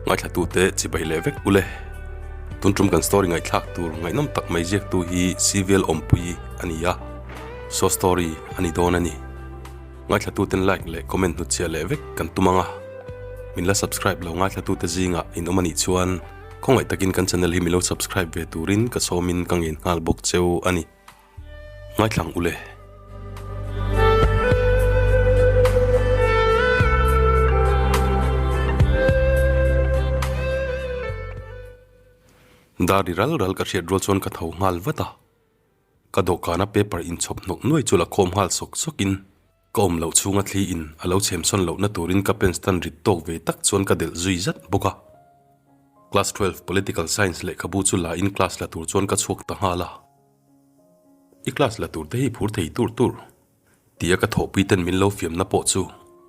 Ngaithlatute chibai leh vek ule. Tun tum kan story ngaihthlak tur ngaihnawm tak mai ziaktu hi Civil Awmpui a ni a, saw story a ni dawn a ni. Ngaithlatuten like leh comment hnutchhiah leh vek kan tum ang a, min la subscribe lo ngaithlatute zingah in awm a nih chuan khawngaih takin kan channel hi min lo subscribe ve turin ka sawmin ka ngen nghal bawk cheu a ni. Ngaithlang ule. Dar ri ral ral ka hriat rual chuan ka tho nghal vat a. Ka dawhkana paper inchhawp hnawk nuai chu la khawm nghal sawk sawkin ka awm loh chhunga thli in a lo chhem sawn lohna turin ka pen stand rit tawk ve tak chuan ka delh zui zat bawk a. Class 12 Political Science lehkhabu chu la in class la tur chuan ka chhuak ta nghal a. I class la tur te hi phur thei tur tur tia ka thawhpui ten min lo fiamna pawh chu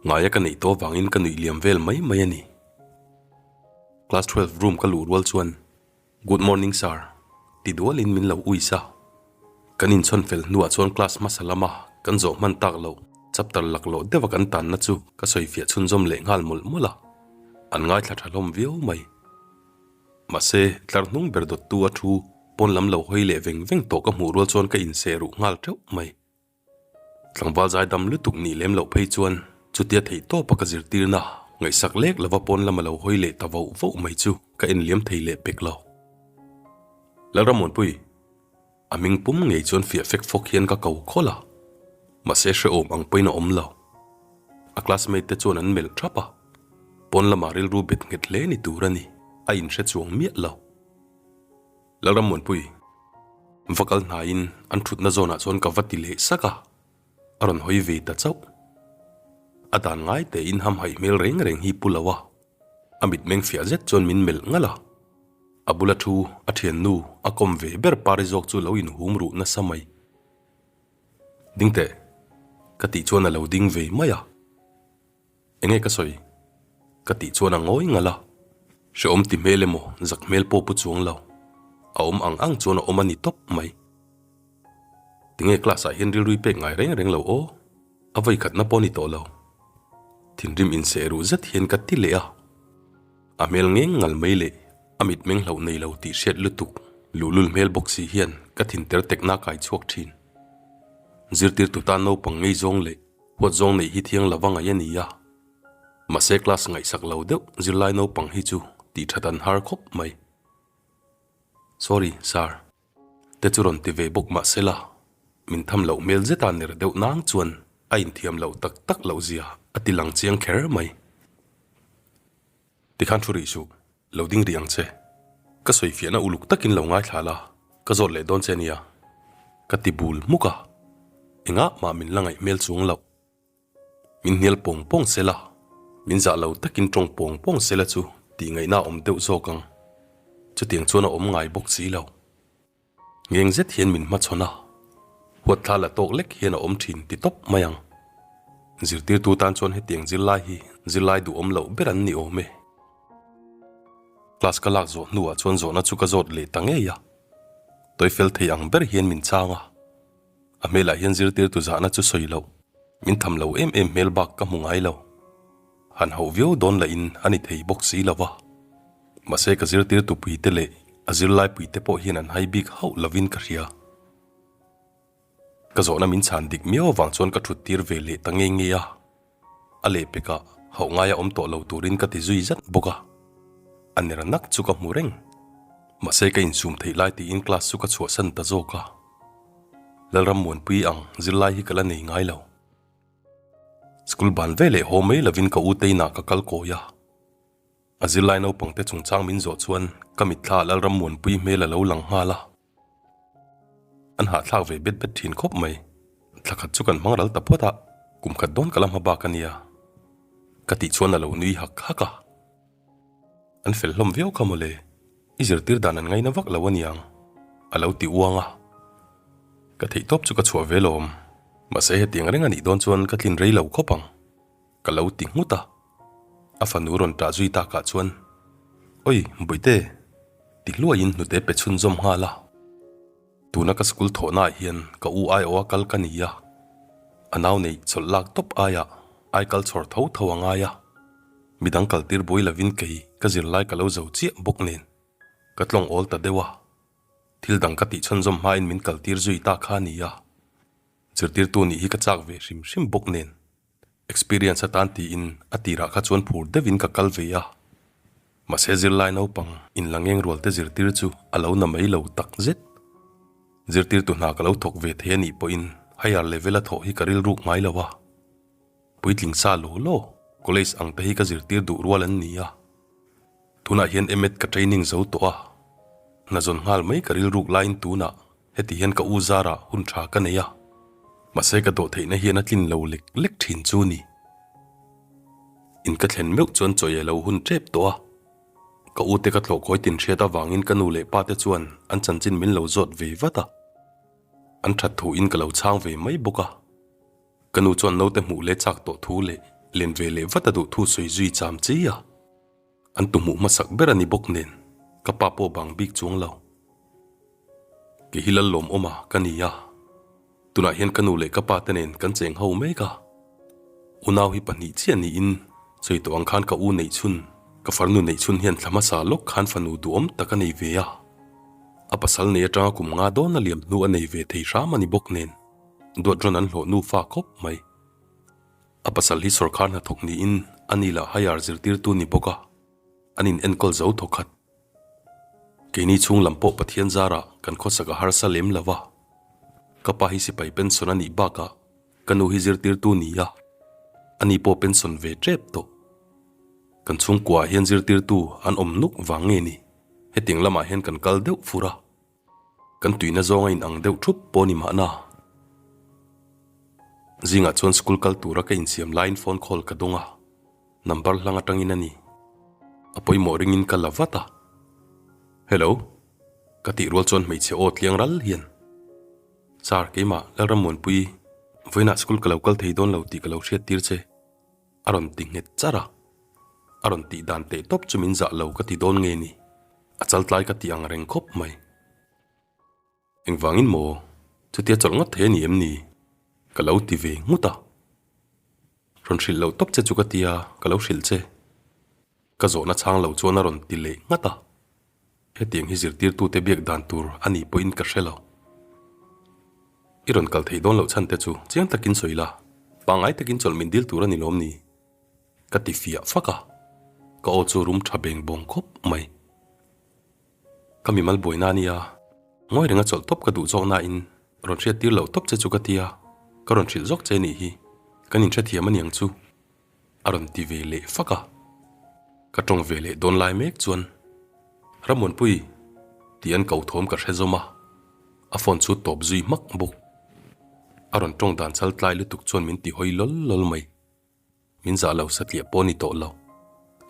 ngaia ka neih tawh vangin ka nuih liam vel mai mai a ni. Class 12 room ka luh rual chuan Good morning sir ti dualin min lo uis a. Kan inchhawn fel hnuah chuan class hmasa lama kan zawh hman tak loh chapter laklawh deuha kan tanna chu ka sawifiah chhunzawm leh nghal mawlh mawlh a. An ngaithla tha hlawm viau mai. Mahse, tlar hnung ber dawttu a thu pawn lam lo hawi leh veng veng tawh ka hmuh rual chuan ka inseh ruh nghal teuh mai. Tlangval zaidam lutuk nih lem loh phei chuan chutia theih tawpa ka zirtirna ngaihsak lek lova pawn lama lo hawi leh ta voh voh mai chu ka enliam thei leh pek lo. Lalramuanpui, a hming pum ngei chuan fiah fek fawk hian ka ko khawlh a, mahse hrehawm ang pawhin a awm lo. A classmate te chuan an melh thap a, pawn lamah rilru bet nghet hle ni tur a ni, a inhre chuang miah lo. Lalrammuanpui, va kal hnaiin an thutna zawnah chuan ka va ti leh sak a, a rawn hawi ve ta chauh. A dan ngai tein hamhaih hmel reng reng hi pu lo a, a mitmeng fiah zet chuan min melh ngalh a. A bula thu a thiannu a kawm ve ber pari zawk chu lo inhum ruh nasa mai. Ding teh, ka tih chuan a lo ding ve mai a. Enge ka sawi? Ka tih chuan a ngawi ngalh a. Hrehawm ti hmel emaw zak hmel pawh pu chuang lo. A awm ang ang chuan a awm a ni tawp mai. Tinge class ah hian rilrui pek ngai reng reng lo aw? A vawi khatna pawh a ni tawh lo. Thinrim inseh ruh zet hian ka ti leh a. A hmel ngeng ngal mai leh a mitmeng hlauh nei lo tih hriat lutuk luhlul hmel bawk si hian ka thinter tekna kai chhuak thin. Zirtirtu tan naupang ngei zawng leh huat zawng neih hi thiang lova ngaih a ni a. Mahse class ngaihsak lo deuh zirlai naupang hi chu tih that an har khawp mai. Sorry, sir. Te chu rawn ti ve bawk mahsela min tham loh hmel zeta ner deuh nang chuan a inthiam loh tak tak loh zia a ti lang chiang kher mai. Tikhan thu rih suh, lo ding rih ang che. Ka sawi fiahna uluk takin lo ngaithla la, ka zawt leh dawn che nia. Ka ti bul hmuk a, engah mah min la ngaih hmel chuang loh. Min hnial pawng pawng sela, min zah lo takin tawng pawng pawng sela chu tih ngaihna a awm deuh zawk ang. Chutiang chuan a awm ngai bawk si lo. Ngeng zet hian min hmachhawn a, huatthla la tawk lek hian a awm thin ti tawp mai ang. Zirtirtu tan chuan hetiang zirlai hi zirlai duhawm loh ber an ni awm e. Class ka lak zawh hnuah chuan zawhna chu ka zawt leh ta ngei a, tawifel thei ang ber hian min chang a. A hmelah hian zirtirtu zahna chu sawi loh, min tham lo em em hmel bak ka hmu ngai lo. Han hauh viau dawn lahin a ni thei bawk si lo va. Mahse ka zirtirtu puite leh a zirlai puite pawh hian an hai bik hauh lovin ka hria. Ka zawhna min chhan dik miau avang chuan ka thut tir ve leh ta nge nge a. A lehpekah hauh ngaia awm tawh lo turin ka ti zui zat bawk a. A ner nak chu ka hmu reng. Mahse ka insum theih lai tiin class chu ka chhuahsan ta zawk a. Lalrammuanpui ang zirlai hi ka la nei ngai lo. School ban ve leh haw mai lovin ka u teinah ka kal kawi a. A zirlai naupangte chungchang min zawh chuan ka mitthla ah Lalrammuanpui hmel a lo lang nghal a. An hahthlak ve bet bet thin khawp mai. Thla khat chu kan hmang ral ta phawt a, kum khat dawn ka la hma bak a nia. Ka tih chuan a lo nui hak hak a. An fel hlawm viau kha mawle, i zirtir dan an ngaina vak lo a niang, a lo ti uang a. Ka theih tawp chu ka chhuah ve lawm, mahse hetiang reng a nih dawn chuan ka tlin rei lo khawp ang, ka lo ti nghut a. A fanu rawn ṭah zui takah chuan, Oi, Bawihte! ti hluaiin hnute pe chhunzawm nghal a. Tuna ka school thawhnaah hian ka u aiawha kal ka ni a, a nau neih chawlh lak tawp aiah ai kal chhawr tho tho a ngai a, midang kaltir buai lovin kei. Ka zirlai ka lo zo chiah bawk nen ka tlawng awl ta deuh a, thil dang ka tih chhunzawm hmain min kaltir zui ta kha a ni a, zirtirtu nih hi ka chak ve hrim hrim bawk nen experience atan tiin a tirah kha chuan phur deuhin ka kal ve a, mahse zirlai naupang inla ngeng rual te zirtir chu a lo na mai lo tak zet. Zirtirtu hna ka lo thawk ve thei a nih pawhin higher level a thawh hi ka rilruk ngai lo a. Puitling sa law law, college ang te hi ka zirtir duh rual an ni a. Tunah hian M.Ed ka training zo tawh a, hna zawn nghal mai ka rilruk laiin tunah heti hian ka u zarah hun tha ka nei a, mahse ka dawh theihna hian a tlin lo lek lek thin chu ni. In ka thlen meuh chuan chawi a lo hun tep tawh a, ka u te ka thlawh kawi tin hriat avangin ka nu leh pa te chuan an chanchin min lo zawt ve vat a, an that thu in ka lo chhang ve mai bawk a. Ka nu chuan naute hmuh leh chak tawh thu leh len ve leh vat a duh thu sawi zui cham chi a. An tu hmuh hmasak ber a ni bawk nen ka pa pawh bang bik chuang lo. Kei hi Lallawm awma ka ni a, tunah hian ka nu leh ka pa te nen kan cheng ho mek a. Unau hi pahnih chiah niin sawi tawh ang khan ka u neih chhun, ka farnu neih chhun hian thla hmasa lawk khan fanu duhawm tak a nei ve a. A pasal nei atanga kum nga dawn a liam hnu a nei ve thei hram a ni bawk nen. Duat rawn an hlawh nufa khawp mai. A pasal hi sawrkhar hnathawk niin a ni lah higher zirtirtu ni bawk a, an in enkawl zo thaw khat. Keini chhung lam pawh Pathian zarah kan khawsak a harsa lem lo a. Ka pa hi sipai pension a nih bakah ka nu hi zirtirtu ni a, a ni pawh pension ve tep tawh. Kan chhungkuaah hian zirtirtu an awm nuk vang nge ni, hetiang lamah hian kan kal deuh fur a. Kan tuina zawng a inang deuh thup pawh ni mahna. Zingah chuan school kal tura ka insiam laiin phone call ka dawng a, number hlang atangin a ni. A pawimawh ringin ka la vat a. Hello? Ka tih rual chuan hmeichhe aw tliang ral hian, Sir, keimah Lalrammuanpui, vawiinah school ka lo kal thei dawn lo tih ka lo hriat tir che. A rawn ti nghet char a. A rawn tih dan teh tawp chu min zah lo ka ti dawn nge ni? A chaltlai ka ti ang reng khawp mai. Engvangin maw? Chutia chawlh ngawt thei a ni em ni? Ka lo ti ve nghut a. Rawn hrilh loh tawp che chu ka tia, ka lo hrilh che. Ka zawhna chhang lo chuan a rawn ti leh nghat a. Hetiang hi zirtirtute biak dan tur a nih pawhin ka hre lo. I rawn kal theih dawn loh chhan te chu chiang takin sawi la, pangngai takin chawlh min dil tur a ni lawm ni? Ka ti fiah fak a, ka aw chu rum tha beng bawng khawp mai. Ka mimal buaina a nia, ngawi renga chawlh tawp ka duh zawk nain rawn hriat tir loh tawp che chu ka tia, ka rawn hrilh zawk che nih hi, kan inhrethiam a niang chu a rawn ti ve leh fak a. Ka tawng ve leh dawn lai mek chuan Ramuanpui tih an ko thawm ka hre zawm a, a phone chu tawp zui hmak bawk. A rawn tawng dan chal tlai lutuk chuan min ti hawi lawl lawl mai. Min zah lo satliah pawh ni tawh lo.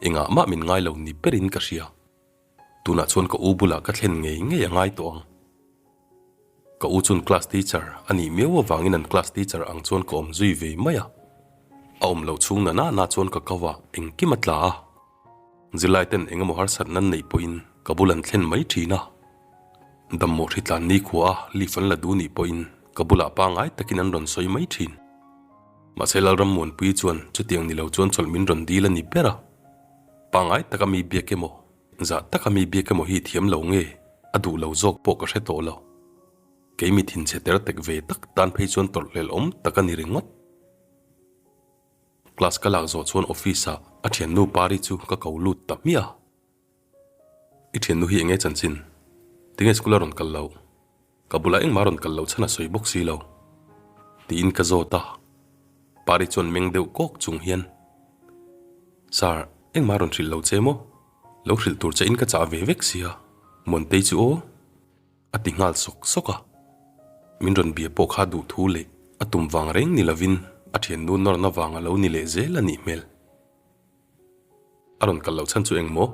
Engah mah min ngai lo ni berin ka hria. Tunah chuan ka u bulah ka thlen ngei ngei a ngai tawh ang. Ka u chuan class teacher a nih miau avangin an class teacher ang chuan ka awm zui ve mai a. A awm loh chhung na na na chuan ka kau a, engkim a tla a. Zirlai ten eng emaw harsat nan neih pawhin ka bul an thlen mai thin a. Dammawh hritlan nikhua a leave an la duh nih pawhin ka bulah pangngai takin an rawn sawi mai thin. Mahse Lalrammuanpuii chuan chutiang ni lo chuan chawlh min rawn dil a ni ber a. Pangngai taka mi biak emaw, zah taka mi biak emaw hi thiam lo nge a duh lo zawk pawh ka hre tawh lo. Kei mi thinchhe ter tek ve tak tan phei chuan tawrhhlel awm tak a ni ringawt. Class ka lak zawh chuan office ah a thiannu Pari chu ka ko lut ta hmiah a. I thiannu hi enge chanchin? Tinge school a rawn kal loh? Ka bulah engmah a rawn kal loh chhan a sawi bawk si lo. Tiin ka zawt a. Pari chuan meng deuh kawk chung hian, Sir, engmah a rawn hrilh lo che maw? Lo hrilh tur che in ka chah ve vek sia, Muantei chu aw. A ti nghal sawk sawk a. Min rawn bia pawh kha duh thu leh a tum vang reng ni lovin a thiannu nawrna vang a lo ni leh zel a nih hmel. A rawn kal loh chhan chu eng maw?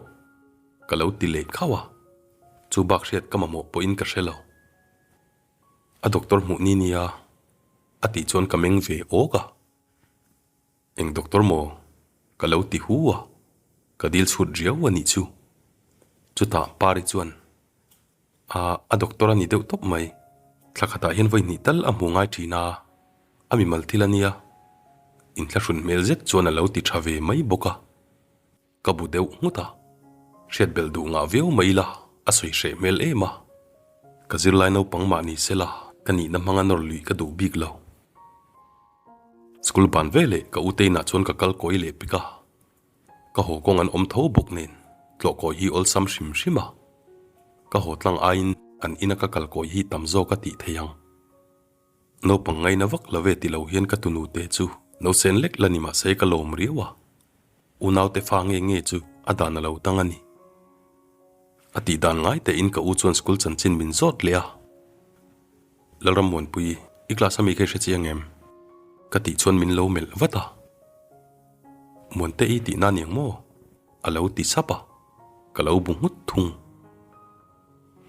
Ka lo ti leh khauh a, chu bak hriat ka mamawh pawhin ka hre lo. A doctor hmuh ni nia a tih chuan ka meng ve awk a. Eng doctor maw? Ka lo ti hu a, ka dil chhut riau a nih chu. Chutah Pari chuan, A, a doctor a ni deuh tawp mai. Thla khatah hian vawi hnih tal a hmu ngai thin a, a mimal thil a nia. Inthlahrun hmel zet chuan a lo ti tha ve mai bawk a. Ka bu deuh nghut a. Hriat belh duh ngah viau mai ila a sawi hreh hmel em a. Ka zirlai naupang mah ni sela ka nihna hmanga nawr luih ka duh bik lo. School ban veleh ka u te inah chuan ka kal kawi leh pek a. Ka haw kawng an awm tho bawk nen tlawh kawi hi awlsam hrim hrim a. Ka haw tlang aiin an ina ka kal kawi hi tam zawk a tih thei ang. Naupang ngaina vak lo ve ti lo hian ka tunu te chu nausen lek la ni mah se ka lawm riau a. Unaute fa nge nge chu a dan a lo tang a ni. A tih dan ngai tein ka u chuan school chanchin min zawt leh a. Lalrammuanpui, i class ami kha i hre chiang em? Ka tih chuan min lo melh vat a. Muante i tihna aniang maw? A lo ti sap a, ka lo bu nghut thung.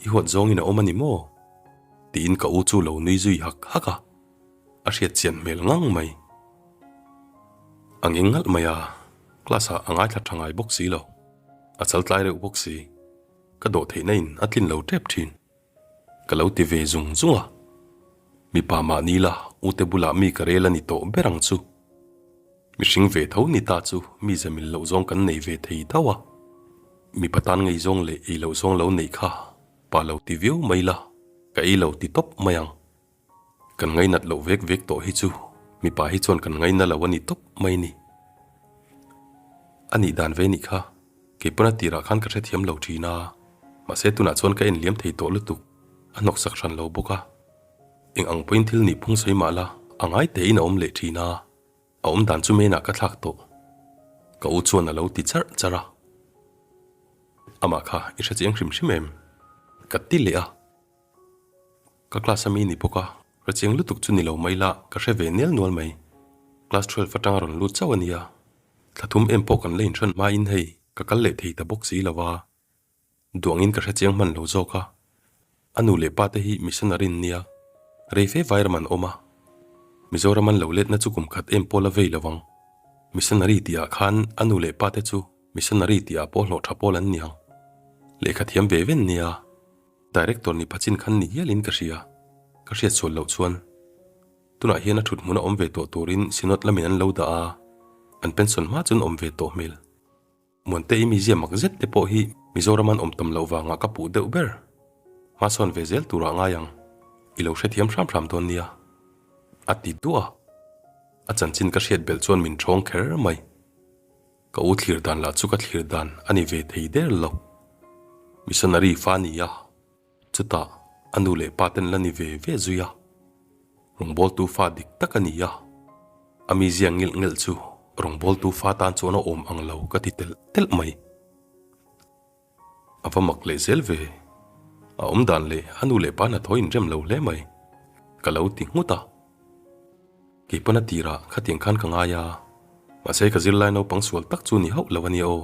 I huat zawngin a awm a ni maw? Tiin ka u chu lo nui zui hak hak a, a hriat chian hmel ngang mai. A ngeng ngalh mai a, class ah a ngaithla tha ngai bawk si lo, a chal tlai reuh bawk si, ka dawh theihna in a tlin lo tep thin. Ka lo ti ve zung zung a, mipa mahni la ute bulah mi ka rel a ni tawh ber ang chu. Mihring ve tho ni ta chu mi zamil loh zawng kan nei ve thei tho a, mipa tan ngei zawng leh ei loh zawng lo neih kha pa lo ti viau mai la, ka ei lo ti tawp mai ang. Kan ngainat loh vek vek tawh hi chu mipa hi chuan kan ngaina lo a ni tawp mai ni. A nih dan ve nih kha, kei pawn a tirah khan ka hrethiam lo thin a, mahse tunah chuan ka enliam thei tawh lutuk, a hnawksak hran lo bawk a. Eng ang pawhin thil nih phung sawi mah la, a ngai tein a awm leh thin a. A awm dan chu menah ka thlak tawh. Ka u chuan a lo ti charh charh a. Amah kha i hre chiang hrim hrim em? Ka ti leh a. Ka class ami ni bawk a, hre chiang lutuk chu ni lo mai la ka hre ve nel nual mai. Class 12 atanga rawn lut chauh a nia. Thla thum em pawh kan la inhran hmain hei ka kal leh thei ta bawk si lo a. Duangin ka hre chiang hman lo zawk a, a nu leh pa te hi missionary an nia, rei fe vairam an awm a, Mizoram an lo letna chu kum khat em pawh la vei lo ang. Missionary tih ah khan a nu leh pa te chu missionary tih ah pawh hlawh tha pawl an niang. Lehkha thiam ve ven nia, director ni phachin khan ni hialin ka hria, ka hriat sual loh chuan. Tunah hian a thut hmun a awm ve tawh turin Synod lamin an lo dah a, an pension hma chuan awm ve tawh hmel. Muante i mizia mak zet te pawh hi Mizoram an awm tam loh vangah ka puh deuh ber. Hmasawn ve zel turah ngai ang. I lo hrethiam hram hram dawn nia. A ti duah a. A chanchin ka hriat belh chuan min ṭhawng kher mai. Ka u thlir dan lah chu ka thlir dan a ni ve thei der lo. Missionary fa ni a. Chutah a nu leh pa ten la ni ve ve zui a, rawngbawltu fa dik tak a ni a, a mizia ngilh ngelh chu rawngbawltu fa tan chuan a awm ang lo ka ti telh telh mai. A va mak leh zel ve, a awm dan leh a nu leh pa hnathawh inrem lo hle mai, ka lo ti nghut a. Kei pawn a tirah khatiang khan ka ngai a, mahse ka zirlai naupang sual tak chu ni hauh lo a nia aw.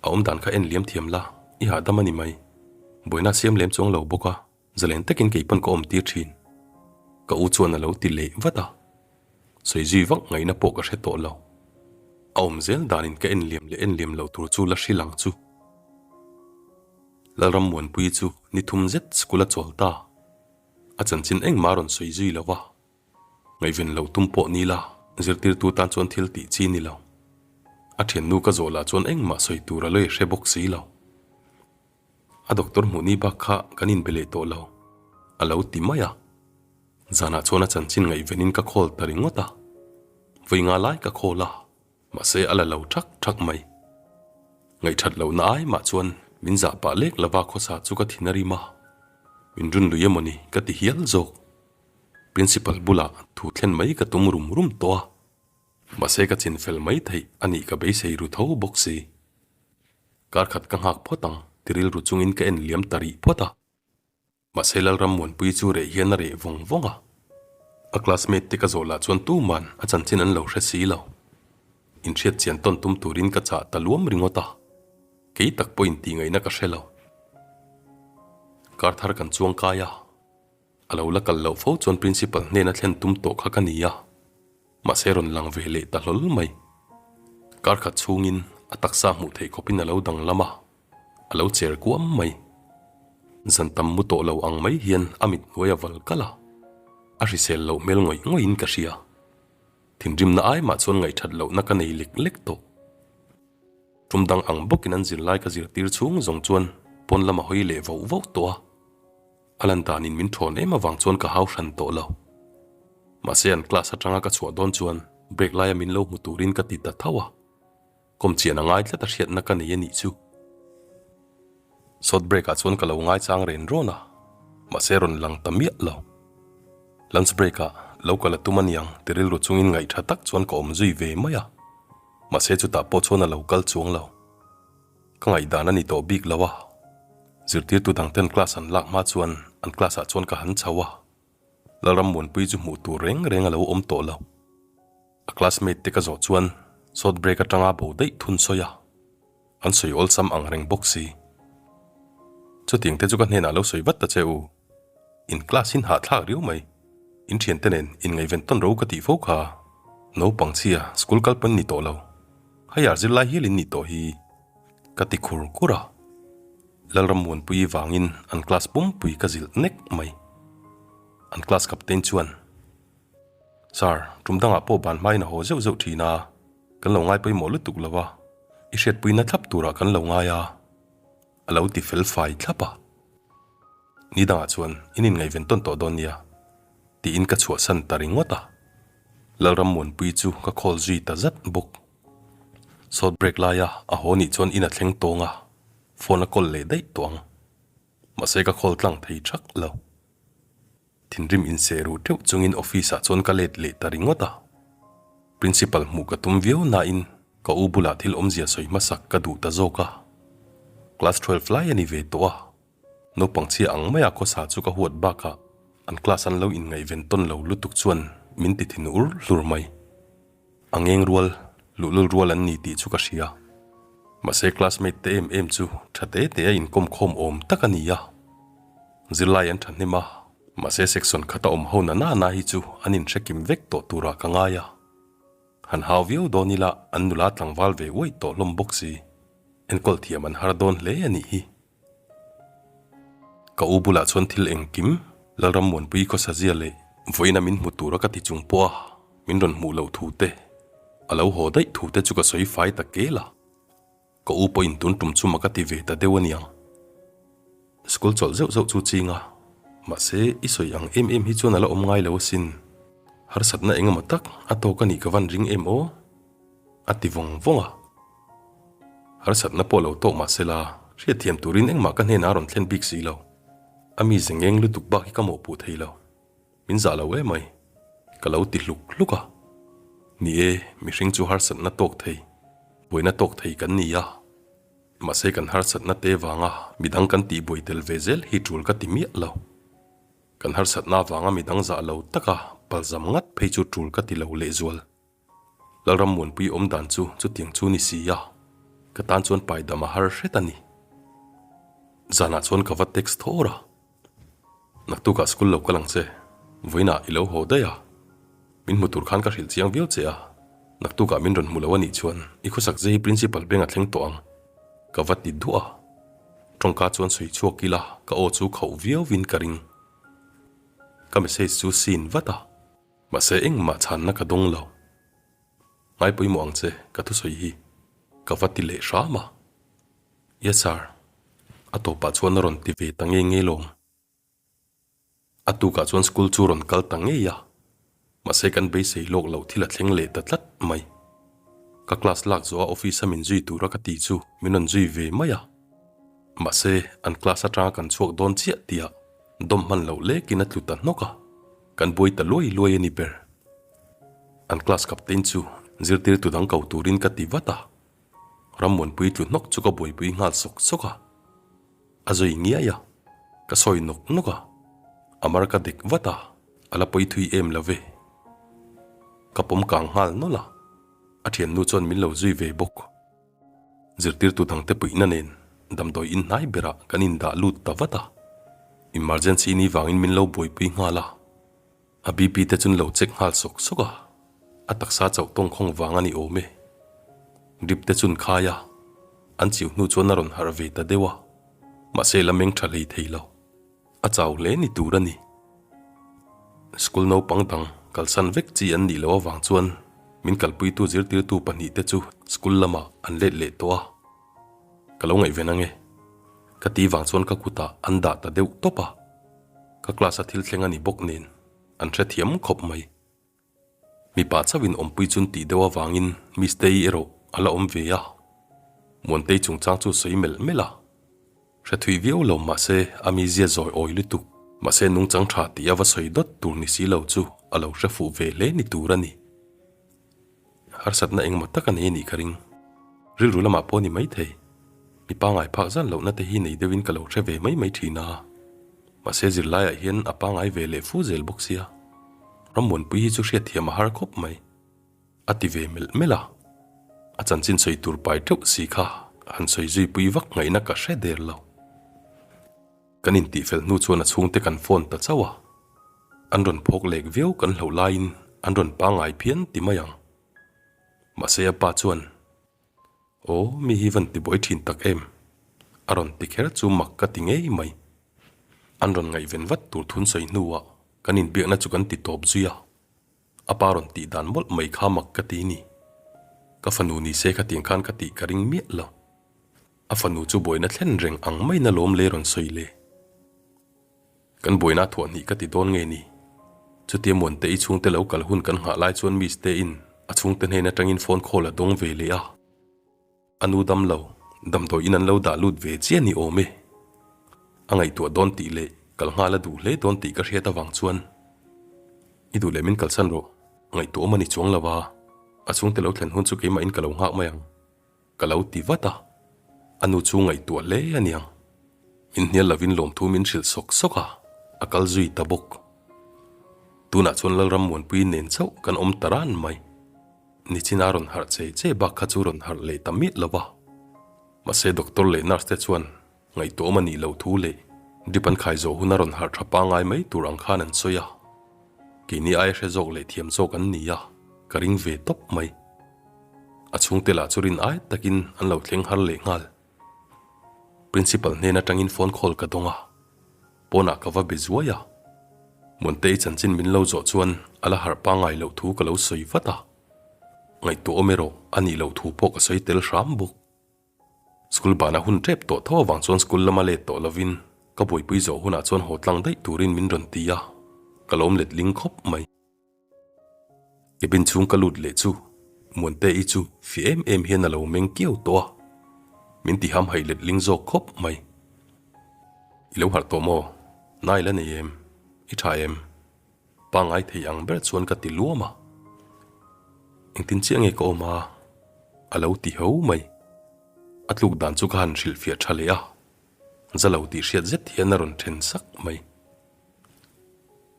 A awm dan kha en liam thiam la, i hahdam a ni mai. Buaina siam lem chuang lo bawk a, zalen takin kei pawn ka awm tir thin. Ka u chuan a lo ti leh vat a. Sawi zui vak ngaihna pawh ka hre tawh lo. A awm zel danin ka en liam leh en liam loh tur chu la hrilh ang chu. Lalrammuanpuii chu ni thum zet school a chawl ta. A chanchin engmah a rawn sawi zui lo va. Ngaihven loh tum pawh ni la, zirtirtu tan chuan thil tih chi ni lo. A thiannu ka zawh lah chuan engmah sawi tur a lo i hre bawk si lo. A doctor hmuh ni bak kha kan inbe leh tawh lo, a lo ti mai a. Zanah chuan a chanchin ngaihvenin ka call ta ringawt a. Vawi nga lai ka call a. Mahse a la lo thak thak mai. Ngaihthat lohna ai mah chuan min zah pah lek lova khawsa chu ka thin a rim a. Min run lui emawni ka ti hial zawk. Principal bulah thu thlen mai ka tum rum rum tawh a. Mahse ka chin fel mai theih a nih ka beisei ru tho bawk si. Kar khat ka nghak phawt ang ti rilru chungin ka en liam ta rih phawt a. Mahse Lalrammuanpui chu reh hian a reh vawng vawng a. A classmate te ka zawh lah chuan tuman a chanchin an lo hre si lo. Inhriat chian tawn tum turin ka chah ta luam ringawt a. Kei tak pawhin tih ngaihna ka hre lo. Kar thar kan chuang kai a. A lo la kal loh fo chuan principal hnena thlen tum tawh kha ka ni a. Mahse rawn lang ve leh ta hlawl mai. Kar khat chhungin a taksa hmuh theih khawpin a lo danglam a. A lo cher kuam mai. Zan tam mu tawh lo ang mai hian a mit hnuai a val kalh a. A hrisel loh hmel ngawih ngawih in ka hria. Thinrimna ai mah chuan ngaihthat lohna ka nei lek lek tawh. Tum dang ang bawkin an zirlai ka zirtir chhung zawng chuan pawn lam a hawi leh voh voh tawh a. A lan danin min thawn em avang chuan ka hau hran tawh lo. Mahse an class atanga ka chhuah dawn chuan break laia min lo hmu turin ka ti ta tho a. Kawm chian a ngai tlat a hriatna ka nei a nih chu. Short break ah chuan ka lo ngaichang ren rawn a, mahse rawn lang ta miah lo. Lunch break ah lo kal a tum aniang ti rilru chungin ngaihtha tak chuan ka awm zui ve mai a, mahse chutah pawh chuan a lo kal chuang lo. Ka ngaihdan a ni tawh bik lo a, zirtirtu dang ten class an lak hma chuan an class ah chuan ka han chho a, Lalrammuanpui chu hmuh tur reng reng a lo awm tawh lo. A classmate te ka zawh chuan short break atanga bo daih thun sawi a, an sawi awlsam ang reng bawk si. Chutiang te chu ka hnenah lo sawi vat ta che u. In class in hahthlak riau mai. In thiante nen in ngaihven tawn ro ka tih fo kha. Naupang chhia school kal pawn ni tawh lo. Higher zirlai hial in nih tawh hi ka ti khur khur a. Lalrammuanpui vangin an class pumpui ka zilh nek mai. An class captain chuan. Sir, tum dangah pawh ban hmain a haw zeuh zeuh thin a, kan lo ngai pawimawh lutuk lo a, i hriatpuina thlap turah kan lo ngai a, a lo ti fel fai thlap a. Ni dangah chuan in inngaihven tawn tawh dawn nia, tiin ka chhuahsan ta ringawt a. Lalrammuanpui chu ka call zui ta zat bawk. Short break laia a haw nih chuan in a thleng tawng a, phone a call leh daih tawh ang. Mahse ka call tlang thei thak lo. Thinrim inseh ruh teuh chungin office ah chuan ka let leh ta ringawt a. Principal hmuh ka tum viau nain ka u bulah thil awmzia sawi hmasak ka duh ta zawk a. Class 12 lai a ni ve tawh a. Naupang chhia ang maia khawsa chu ka huat bakah an class an lo inngaihven tawn lo lutuk chuan min ti thin ur hlur mai. A ngeng rual, luhlul rual an ni tih chu ka hria. Mahse classmate te em em chu tha te te a inkawm khawm awm tak a ni a. Zirlai an thahnem a, mahse section khata awm ho na na na hi chu an inhre kim vek tawh turah ka ngai a. Han hau viau dawn ila an nula tlangval ve uaih tawh hlawm bawk si. Enkawl thiam an har dawn hle a nih hi. Ka u bulah chuan thil engkim Lalrammuanpui khawsazia leh vawiina min hmu tura ka ti chung pawh a min rawn hmuh loh thu te, a lo haw daih thu te chu ka sawi fai ta kel a. Ka u pawhin tun tum chuma ka ti ve ta deuh aniang. School chawlh zeuh zeuh chu ching a, mahse i sawi ang em em hi chuan a la awm ngai lo asin. Harsatna eng emaw tak a tawk a nih ka van ring em aw? A ti vawng vawng a. Harsatna pawh lo tawk mahse la, hriatthiam turin engmah ka hnenah a rawn thlen bik si lo. A mi zengeng lutuk bak hi ka mawhpuh thei lo. Min zah lo emai. Ka lo ti hluk hluk a. Ni e, mihring chu harsatna tawk thei, buaina tawk thei kan ni a. Mahse kan harsatna te vanga midang kan tihbuai tel ve zel hi tul ka ti miah lo. Kan harsatna avanga midang zah lo taka palzam ngat phei chu tul ka ti lo lehzual. Lalrammuanpui awm dan chu chutiang chu ni si a, ka tan chuan paidam a har hret a ni. Zanah chuan ka va text thawr a. Naktukah school lo kal ang che, vawiinah i lo haw daih a. Min hmu tur khan ka hrilh chiang viau che a, naktukah min rawn hmu lo a nih chuan i khawsak zai hi principal beng a thleng tawh ang, ka va ti duah a. Tawngka chuan sawi chhuak ila ka aw chu khauh viauvin ka ring. Ka message chu seen vat a, mahse engmah chhanna ka dawng lo. Ngai pawimawh ang che ka thusawi hi, ka va ti leh hram a. Yes sir, a tawpah chuan a rawn ti ve ta nge nge lawm. A tukah chuan school chu rawn kal ta ngei a, mahse kan beisei lawk loh thil a thleng leh ta tlat mai. Ka class lak zawh a office a min zui tura ka ti chu min rawn zui ve mai a, mahse an class atanga kan chhuak dawn chiah tihah dawm hman loh lekin a tlu ta hnawk a, kan buai ta luai luai a ni ber. An class captain chu zirtirtu dang ko turin ka ti vat a. Rammuanpui tlu hnawk chu ka buaipui nghal sawk sawk a, a zui ngiai a, ka sawi nawk nawk a, a mar ka dek vat a, a la pawi thui em lo ve. Ka pawm kang nghal nawlh a, a thiannu chuan min lo zui ve bawk. Zirtirtu dangte puihna nen damdawi in hnai berah kan indah lut ta vat a, emergency ni vangin min lo buaipui nghal a. A BP te chun lo check nghal sawk sawk a, a taksa chauh tawngkhawng vang a ni awm e. Drip te chun khai a, an chiu hnu chuan a rawn harh ve ta deuh a, mahse la meng tha hlei thei lo. A chau hle ni tur a ni. School naupang dang kalsan vek chi an nih loh avang chuan min kalpuitu zirtirtu pahnihte chu school lamah an let leh tawh a. Ka lo ngaihven ange. Ka ti vang chuan ka kutah an dah ta deuh tawp a. Ka class a thil thleng a ni bawk nen an hrethiam khawp mai. Mipa chauhin awmpui chun tih deuh avangin Miss Tei erawh a la awm ve a. Muantei chungchang chu sawi melh melh a. Hre thui viau lo mahse a mizia zawi awi lutuk. Mahse nungchang tha tih a va sawi dawt tur ni si lo chu a lo hre fuh ve hle ni tur a ni. Harsatna engemaw tak a nei a nih ka ring. Rilru lamah pawh a ni maithei. Mi pangngai phak zan lohna te hi nei deuhin ka lo hre ve mai mai thin a. Mahse zirlaiah hian a pangngai ve leh fu zel bawk sia. Rammuanpui hi chu hriatthiam a har khawp mai. A ti ve melh melh a. A chanchin sawi tur pai teuh si kha han sawi zui pui vak ngaihna ka hre der lo. Kan intihfel hnu chuan a chhungte kan phone ta chauh a. An rawn phawk lek viau kan hloh laiin an rawn pangngai phian ti mai ang. Mahse a pa chuan, Aw, mi hi van tibuai thin tak em? A rawn ti kher chu mak ka ti ngei mai. An rawn ngaihven vat tur thun sawi hnuah kan inbiakna chu kan ti tawp zui a. A pa rawn tih dan mawlh mai kha mak ka ti ni. Ka fanu ni se khatiang khan ka tih ka ring miah lo. A fanu chu buaina thlen reng ang maina lawm le rawn sawi le. Kan buaina thuah hnih ka ti dawn nge ni? Chutia Muante i chhungte lo kal hun kan nghah lai chuan Miss te in a chhungte hnen atangin phone call a dawng ve leh a. A nu dam lo, damdawi in an lo dah lut ve chiah ni awm e. A ngaihtuah dawn tih leh kal nghal a duh hle dawn tih ka hriat avang chuan I duh leh min kalsan rawh, ngaihtuah awm a ni chuang lo a, a chhungte lo thlen hun chu keimah in ka lo nghak mai ang. Ka lo ti vat a, a nu chu ngaihtuah hle a niang. Min hnial lovin lawmthu min hrilh sawk sawk a, a kal zui ta bawk. Tunah chuan Lalram Muanpui nen chauh kan awm ta ran mai. Nichina rawn harh che che bak kha chu rawn harh leh ta miah lo va. Mahse doctor leh nurse te chuan ngaihtuahawm a nih loh thu leh drip an khai zawh hun a rawn harh tha pangngai mai tur ang khan an sawi a. Keini aia hre zawk leh thiam zawk an ni a, ka ring ve tawp mai. A chhungte lah chu rin ai takin an lo thleng har leh nghal. Principal hnen atangin phone call ka dawng a, pawnah ka va be zuai a. Muantei chanchin min lo zawh chuan a la harh pangngai loh thu ka lo sawi vat a. Ngaihtuah awm erawh a nih loh thu pawh ka sawi tel hram bawk. School bana hun tep tawh tho avang chuan school lama let tawh lovin ka buaipui zawh hunah chuan haw tlang daih turin min rawn ti a, ka lawm letling khawp mai. Cabin chhung ka lut leh chu Muante-i chu fi em em hian a lo meng kiau tawh a, min ti ham haih letling zawk khawp mai. I lo harh tawh maw? Nai la nei em? I tha em? Pangngai thei ang ber chuan ka ti luam a. Engtin chiah nge ka awm a? A lo ti ho mai. A tluk dan chu ka han hrilhfiah tha leh a, za lo tih hriat zet hian a rawn then sak mai.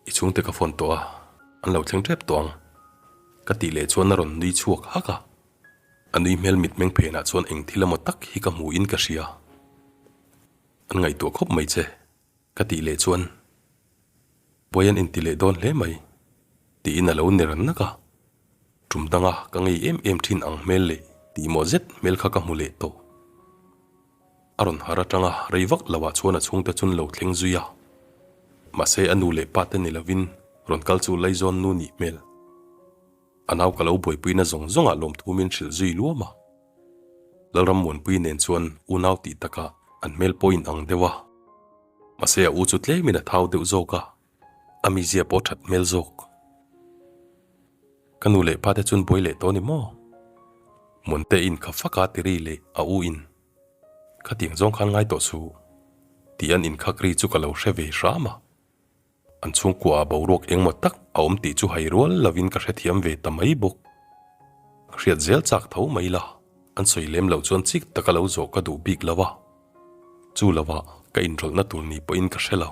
I chhungte ka phone tawh a, an lo thleng tep tawh ang. Ka tih leh chuan a rawn nui chhuak hak a. A nui hmel mitmeng phenah chuan eng thil emaw tak hi ka hmu in ka hria. An ngaihtuah khawp mai che, ka tih leh chuan Buai an inti leh dawn hle mai, tiin a lo ner nak a. Tum danga ka ngei em em thin ang hmel leh tihmawh zet hmel kha ka hmu leh tawh. A rawn har atanga rei vak lo ah chuan a chhungte chun lo thleng zui a. Mahse a nu leh pa te ni lovin rawn kal chu Laizawn nu nih hmel. A nau ka lo buaipuina zawng zawng ah lawmthu min hrilh zui luam a. Lalram Muanpui nen chuan unau tih takah an hmel pawh in ang deuh a. Mahse a u chu tlemin a thau deuh zawk a, a mizia pawh that hmel zawk. Ka nu leh pa te chun buai leh tawh ni maw? Muante in kha fak a ti ri leh a u in. Khatiang zawng khan ngai tawh suh tih an inkhak ri chu ka lo hre ve hram a. An chhungkua ah boruak engmaw tak a awm tih chu hai rual lovin ka hrethiam ve ta mai bawk. Hriat zel chak tho mai la, an sawi lem loh chuan chik taka lo zawh ka duh bik lo a. Chu lovah ka inrawlhna tur ni pawhin ka hre lo.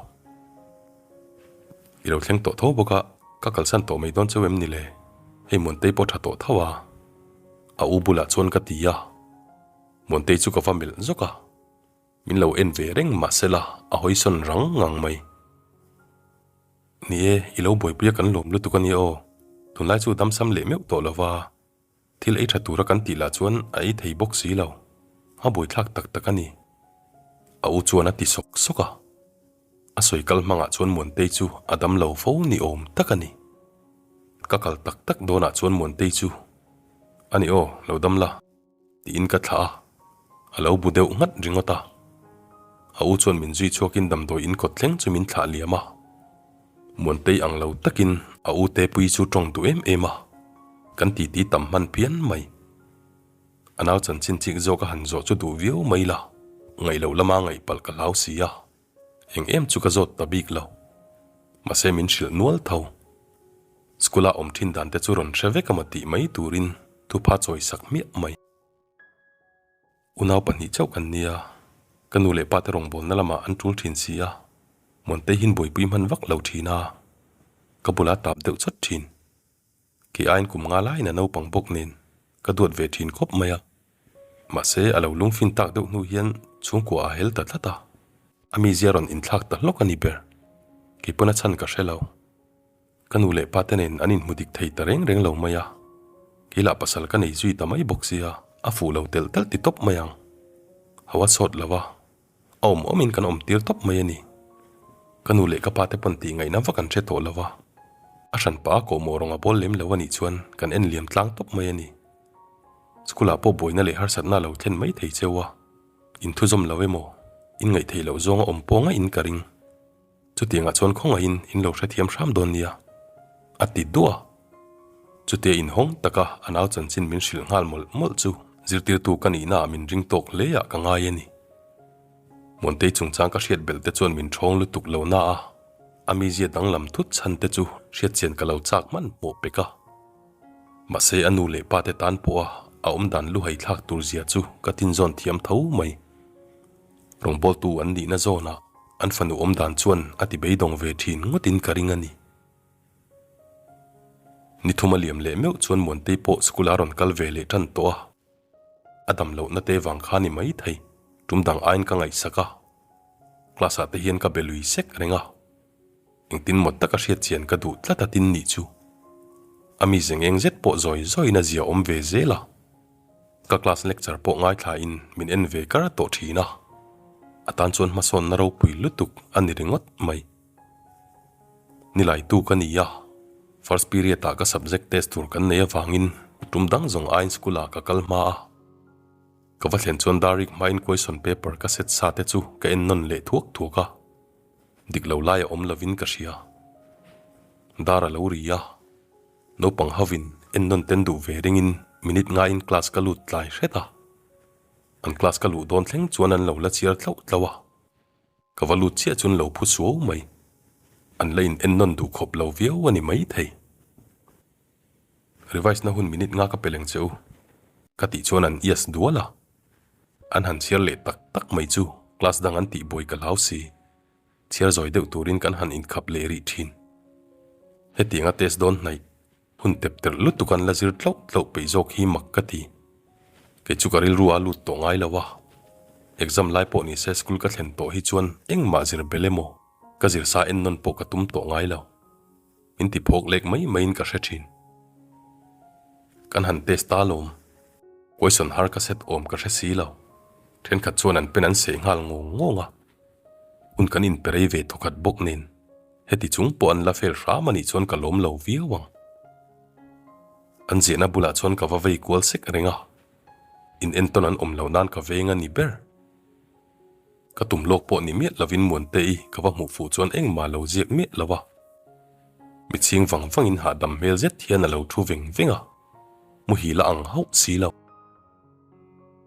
I lo thleng tawh tho bawk a, ka kalsan tawh mai dawn cheu em ni le? Hei Muantei pawh tha tawh tho a, a u bulah chuan ka ti a. Muantei chu ka va melh zawk a, min lo en ve reng mahsela a hawisawn rang ngang mai. Ni e, i lo buaipui a kan lawm lutuk a nia aw, tunlai chu damsam leh meuh tawh lova, thil ei tha tura kan tih lah chuan a ei thei bawk si lo, a buaithlak tak tak a ni. A u chuan a ti sawk sawk a, a sawi kal hmangah chuan Muantei chu a dam lo fo ni awm tak a ni. Ka kal tak tak dawnah chuan Muantei chu, A ni aw, lo dam la. Tiin ka thlah a. A lo bu deuh nghat ringawt a. A u chuan min zui chhuakin damdawi in kawt thleng chu min thlah liam a. Muantei ang lo takin a u Tepuii chu tawng duh em em a, kan titi tam hman phian mai. A nau chanchin chik zawk a han zawh chu duh viau mai la, ngaih loh lama ngaih palh ka hlau si a, eng em chu ka zawt ta bik lo. Mahse min hrilh nual tho. School-a awm thin dan te chu rawn hre vek a maw tih mai turin thupha chawi sak hmiah mai. Unau pahnih chauh kan nia, ka nu leh pa te rawngbawlna lamah an tul thin si a, Muantei hian buaipui hman vak lo thin a, ka bula tap deuh chawt thin. Kei aiin kum nga laiin a naupang bawk nen ka duat ve thin khawp mai a, mahse a lo lungfin tak deuh hnu hian chhungkua a hel ta tlat a, a mizia rawn inthlak ta hlawk a ni ber, kei pawn a chhan ka hre lo. Ka nu leh pa te nen an inhmu dik thei ta reng reng lo mai a, kei lah pasal ka nei zui ta mai bawk sia, a fuh lo telh telh ti tawp mai ang. Ho a sawt lo a, a awm awmin kan awm tir tawp mai a ni. Ka nu leh ka pa te pawn tih ngaihna vak an hre tawh lo a, a hran pah a kawhmawh rawng a bawl lem lo a nih chuan kan en liam tlang tawp mai a ni. School ah pawh buaina leh harsatna a lo thlen mai thei cheu a, inthuzawm lo emaw, inngaih theih loh zawng a awm pawh ngaihin ka ring. Chutiangah chuan khawngaihin in lo hrethiam hram dawn nia, a ti duah a. Chutia inhawng taka a nau chanchin min hrilh nghal mawlh mawlh chu zirtirtu ka nihnaah min ring tawk hle ah ka ngai a ni. Muantei chungchang ka hriat belh te chuan min ṭhawng lutuk lo na a, a mizia danglam thut chhan te chu hriatchian ka lo chak hman hmawh pek a. Mahse a nu leh pa te tan pawha a awmdan luhai thlak tur zia chu ka tinzawn thiam tho mai. Rawngbawltu an nihna zawnah an fanu awm dan chuan a ti beidawng ve thin ngawtin ka ring a ni. Ni thum a liam leh meuh chuan Muantei pawh school a rawn kal ve leh tan tawh a. A dam lohna te vang kha ni mai thei, tum dang aiin ka ngaihsak a. Class ah te hian ka be lui sek reng a. Engtin maw taka hriat chian ka duh tlat a tin nih chu. A mi zeng eng zet pawh zawi zawiin a zia awm ve zel a. Ka class lecture pawh ngaithla in min en ve kar tawh thin a, a tan chuan hmasawnna ropui lutuk a ni ringawt mai. Nilaitu ka ni a, first period ah ka subject test tur kan nei avangin tum dang zawng aiin school ah ka kal hma a. Ka va thlen chuan dar rik hmain question paper ka set sa te chu ka en nawn leh thuak thuak a, dik lo lai a awm lovin ka hria. Dar a lo ri a. Naupang hovin en nawn ten duh ve ringin minute ngaiin class ka lut tlai hret a. An class ka luh dawn thleng chuan an lo la chiar tlauh tlauh a. Ka va lut chiah chuan lo phu suau mai. An la in en nawn duh khawp lo viau a ni mai thei. Revise na hun minute nga ka pe leng che u. Ka tih chuan an ias dual a. An han chhiar leh tak tak mai chu class dang an tih buai ka hlau si. Chhiar zawi deuh turin kan han inkhap leh rih thin. Hetianga test dawn hnaih, hun tep terh lutuk an la zir tlauh tlauh peih zawk hi mak ka ti. Kei chu ka rilru a lut tawh ngai lo a. Exam lai pawh nise school ka thlen tawh hi chuan engmah zir bel emaw ka zir sa en nawn pawh ka tum tawh ngai lo. Min ti phawk lek mai maiin ka hre thin. Kan han test ta alawm. Question har ka set awm ka hre si lo. Thenkhat chuan an pen an seh nghal ngawng ngawng a. Hun kan inpe rei ve thawkhat bawk nen heti chung pawh an la fel hram a nih chuan ka lawm lo viau ang. An ziahna bulah chuan ka va vei kual sek reng a, in entawn an awm lo nan ka veng a ni ber. Ka tum lawk pawh ni miah lovin Muante-i ka va hmuh fuh chuan engmah lo ziak miah lo a. Mitchhing vang vangin hahdam hmel zet hian a lo thu veng veng a, muhil a ang hauh si lo.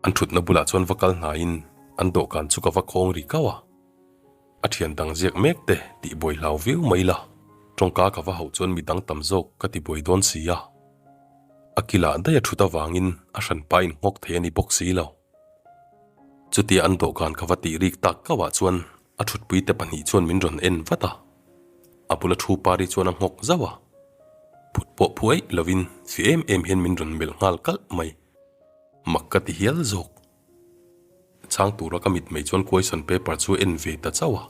An thutna bulah chuan va kal hnaiin an dawhkan chu ka va khawng ri kau a. A thian dang ziak mek te tih buai hlau viau mai la, tawngka ka va hauh chuan midang tam zawk ka ti buai dawn si a. A kilah daih a thut avangin a hranpa in nghawk thei a ni bawk si lo. Chutia an dawhkan ka va tih rik tak kauah chuan a thutpui te pahnih chuan min rawn en vat a. A bula thu pari chuan a nghawk zauh a. Phut pawh phu eih lovin fi em em hian min rawn melh nghal kalh mai. Mak ka ti hial zawk. Chhang tura ka mitmei chuan question paper chu en ve ta chauh a.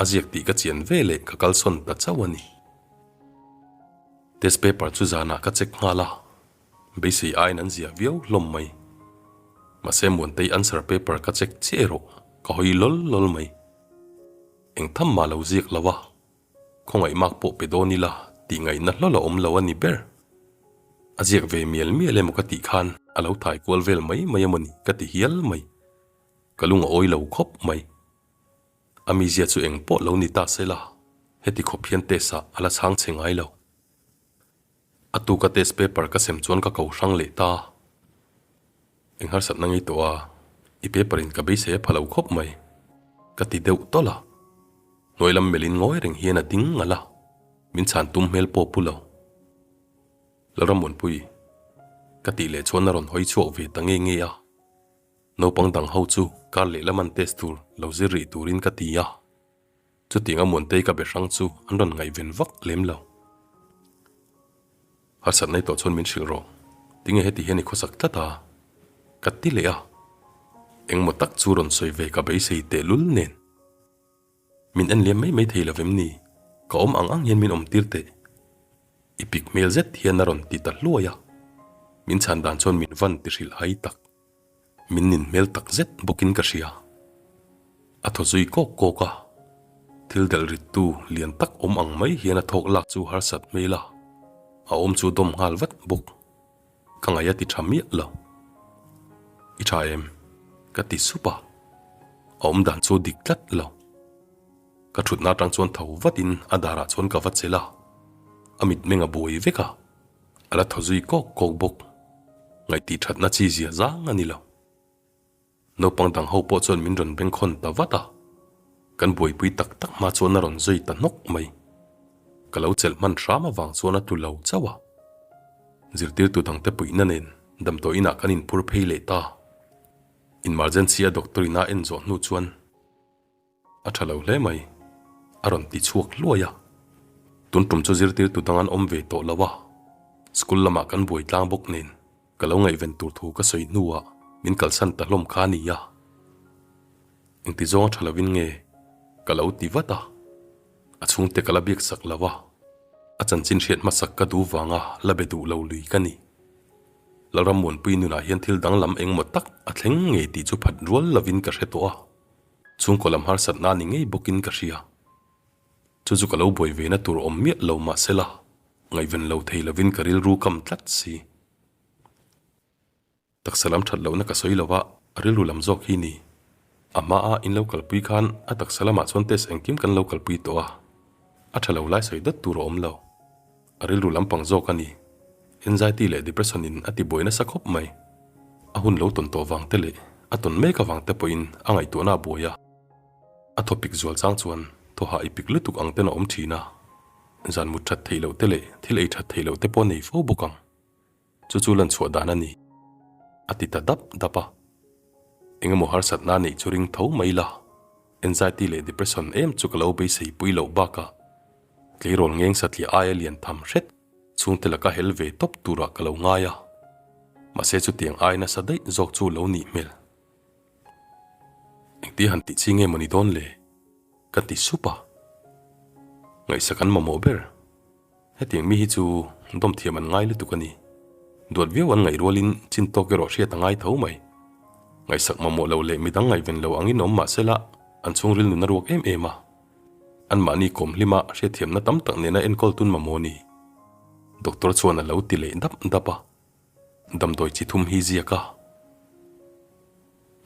A ziak tih ka chian ve leh ka kalsawn ta chauh a ni. Test paper chu zanah ka check nghal a. Beisei aiin an ziah viau hlawm mai. Mahse Muantei answer paper ka check chiah erawh ka hawi lawl lawl mai. Eng tham mah lo ziak lo a, khawngaih mak pawh pe dawn ila tih ngaihna hlawl a awm lo a ni ber. A ziak ve mial mial emaw ka tih khan a lo thai kual vel mai mai emaw ni ka ti hial mai. Ka lung a awi lo khawp mai. A mizia chu eng pawh lo ni ta se la, heti khawp hian test ah a la chhang chhe ngai lo. A tuka test paper ka sem chuan ka ko hrang leh ta. Eng harsatna ngei tawh a, i paper in ka beisei a pha lo khawp mai. Ka ti deuh tawlh a. Hnuai lam melhin ngawi reng hian a ding ngalh a, min chhan tum hmel pawh pu lo. Lalrammuanpui, ka tih leh chuan a rawn hawi chhuak ve ta nge nge a. Naupang dang ho chu kar lehlam an test tur lo zir rih turin ka ti a, chutiang a Muantei ka be hrang chu an rawn ngaihven vak lem lo. Harsat nei tawh chuan min hrilh rawh, tinge heti hian i khawsak tlat a? Ka ti leh a, engmaw tak chu rawn sawi ve ka beisei tehlul nen. Min en liam mai mai thei lo vem ni? Ka awm ang ang hian min awm tir teh. I pik hmel zet hian a rawn ti ta hluai a, min chhan dan chuan min van ti hrilh hai tak. Min nin hmel tak zet bawkin ka hria. A thaw zui kawk kawk a, thil delh rittu lian tak awm ang mai hian a thawk lak chu harsat hmel a, a awm chu dawm nghal vat bawk. Ka ngaih a ti tha miah lo. I tha em? Ka ti sup a, a awm dan chu dik tlat lo. Ka thutna atang chuan tho vatin a darah chuan ka va chelh a, a mitmeng a buai vek a, a la thaw zui kawk kawk bawk. Ngaihtih thatna chi zia zang a ni lo. Naupang dang ho pawh chuan min rawn bengkhawn ta vat a, kan buaipui tak tak hma chuan a rawn zui ta hnawk mai. Ka lo chelh hman hram avang chuan a tlu lo chauh a. Zirtirtu dangte puihna nen damdawi inah kan inphur phei leh ta. Emergency a doctor in a en zawh hnu chuan. A tha lo hle mai, a rawn ti chhuak hluai a. Tun tum chu zirtirtu dang an awm ve tawh lo a, school lamah kan buai tlang bawk nen ka lo ngaihven tur thu ka sawi hnuah min kalsan ta hlawm kha a ni a. Engti zawng a tha lovin nge ka lo ti vat a, a chhungte ka la biak sak lo a, a chanchin hriat hmasak ka duh vanga la be duh lo lui ka ni. Lalrammuanpui nunah hian thil danglam engmaw tak a thleng ngei tih chu phat rual lovin ka hre tawh a. Chhungkaw lam harsatna ni ngei bawkin ka hria. Chu chu ka lo buai ve na tur awm miah lo mahsela, ngaihven lo thei lovin ka rilru kam tlat si. Taksa lam that lohna ka sawi lova, a rilru lam zawk hi ni. A hmaa in lo kalpui khan a taksa lamah chuan test engkim kan lo kalpui tawh a, a tha lo lai sawi dawt tur a awm lo. A rilru lampang zawk a ni. Anxiety leh depression in a ti buai nasa khawp mai. A hun lo tawn tawh vang te leh a tawn mek avang te pawhin a ngaihtuahna a buai a. A thaw pik zual chang chuan thawhah i pik lutuk ang ten a awm thin a. Zan mut that theih loh te leh thil ei that theih loh te pawh a nei fo bawk ang. Chu chu lan chhuah dan a ni. A ti ta dap dap a. Engemaw harsatna neih chu ring tho mai la. Anxiety leh depression em chu ka lo beisei pui loh bakah tleirawl ngeng satliah aia lian tham hret chhungte laka hel ve tawp turah ka lo ngai a. Mahse chutiang ai nasa daih zawk chu lo nih hmel. Engtia han tih chi nge maw ni dawn le? Ka ti sup a. Ngaihsak an mamawh ber. Hetiang mi hi chu dawm thiam an ngai lutuk a ni. Duat viau an ngaih rualin chin tawk erawh hriat a ngai tho mai. Ngaihsak mamawh lo leh midang ngaihven lo angin awm mah sela an chhungril nun a ruak em em a. Anmahni kawm hlima hriatthiamna tam tak nena enkawl tun mamawh ni. Doctor chuan a lo ti leh dap dap a. Damdawi chi thum hi ziak a.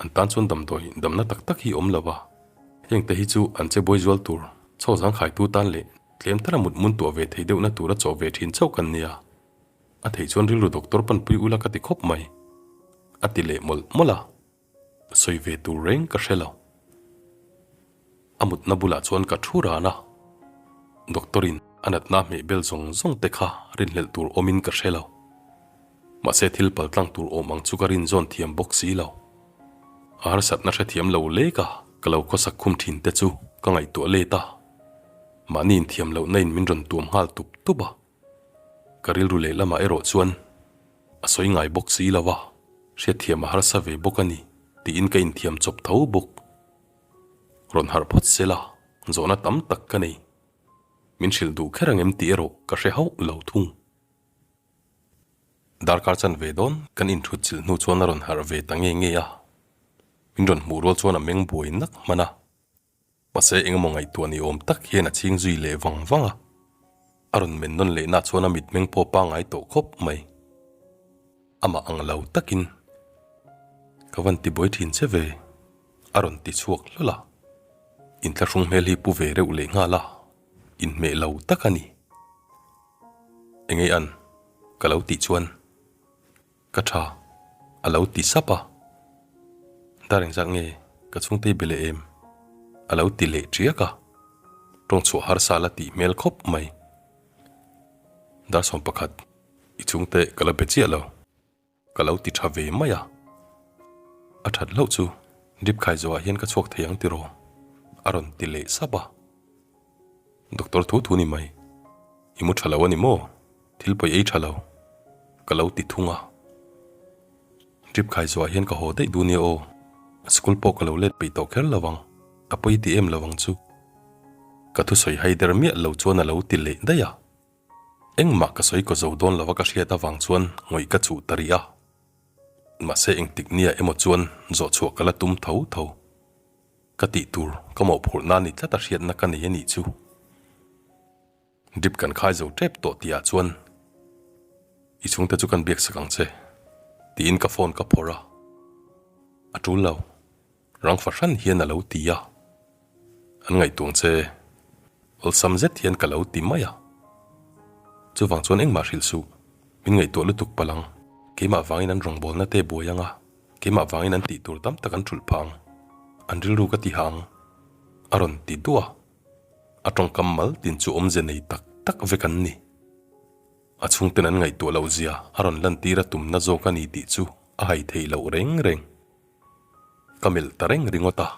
An tan chuan damdawi damna tak tak hi awm lo a, hengte hi chu an che buai zual tur, chaw zangkhaitu tan leh tlem tara mut mun tuah ve thei deuhna tura chawh ve thin chauh kan nia. A theih chuan rilru doctor panpui ula ka ti khawp mai, a ti leh mawlh mawlh a. Sawi ve tur reng ka hre lo. A mutna bulah chuan ka thu ran a, doctor in a natna hmeh bel zawng zawng te kha rinhlelh tur awmin ka hre lo. Mahse thil paltlang tur awm ang chu ka rin zawn thiam bawk si lo. A harsatna hrethiam lo lek a, ka lo khawsak khum thin te chu ka ngaihtuah let a, mahni inthiam lohna in min rawn tuam nghal tup tup a. Ka rilru lehlamah erawh chuan a sawi ngai bawk si lo a, hriatthiam a harsa ve bawk a ni tiin ka inthiam chawp tho bawk. Rawn harh phawt se la, zawhna tam tak ka nei. Min hrilh duh kher ang em tih erawh ka hre hauh lo thung. Darkar chan ve dawn kan inthut chilh hnu chuan a rawn harh ve ta nge nge a, min rawn hmuh rual chuan a meng buai nak hman a. Mahse engemaw ngaihtuah ni awm tak hian a chhing zui leh vang vang a, a rawn men nawn lehna chuan a mitmeng pawh pangngai tawh khawp mai. Amah ang lo takin ka van ti buai thin che ve. A rawn ti chhuak hlawl a. Inthlahrung hmel hi pu ve reuh leh nghal a, inhmeh lo tak a ni. Engei an? Ka lo tih chuan ka tha a lo ti sap a. Dar engzat nge ka chhungtei be leh em? A lo ti leh tiak a. Tawng chhuah harsa la tih hmel khawp mai. Dar 11 i chhungte ka la be chiah lo. Ka lo ti tha ve mai a. A that hlauh chu drip khai zawhah hian ka chhuak thei ang tiraw? A rawn ti leh sap a. Doctor thu thu ni mai. I mu tha lo a ni maw? Thil pawi ei tha lo. Ka lo ti thung a. Drip khai zawhah hian ka haw daih duh nia aw. School pawh ka lo let peih tawh kher lo ang. A pawi ti em lo ang chu. Ka thusawi hai der miah lo chuan a lo ti leh daih a. Engmah ka sawi kaw zo dawn lova ka hriat avang chuan ngawih ka chuh ta rih a. Mahse engtik nia emaw chuan zawh chhuah ka la tum tho tho. Ka tih tur ka mawhphurh na ni tlat a hriatna ka nei a nih chu. Drip kan khai zo tep tawh tihah chuan i chhungte chu kan biak sak ang che tiin ka phone ka phawrh a. A tul lo. Rang fahran hian a lo ti a, an ngaihtuang che awlsam zet hian ka lo ti mai a. Chuvang chuan engmah hrilh suh, min ngaihtuah lutuk palh ang, keimah vangin an rawngbawlna te buai ang a, keimah vangin an tih tur tam tak an thulh phah ang, an rilru ka ti hah ang, a rawn ti duah a. A tawngkam mal tin chu awmze nei tak tak vek an ni. A chhungten an ngaihtuah loh zia a rawn lantir a tumna zawk a ni tih chu a hai thei loh reng reng. Ka melh ta reng ringawt a,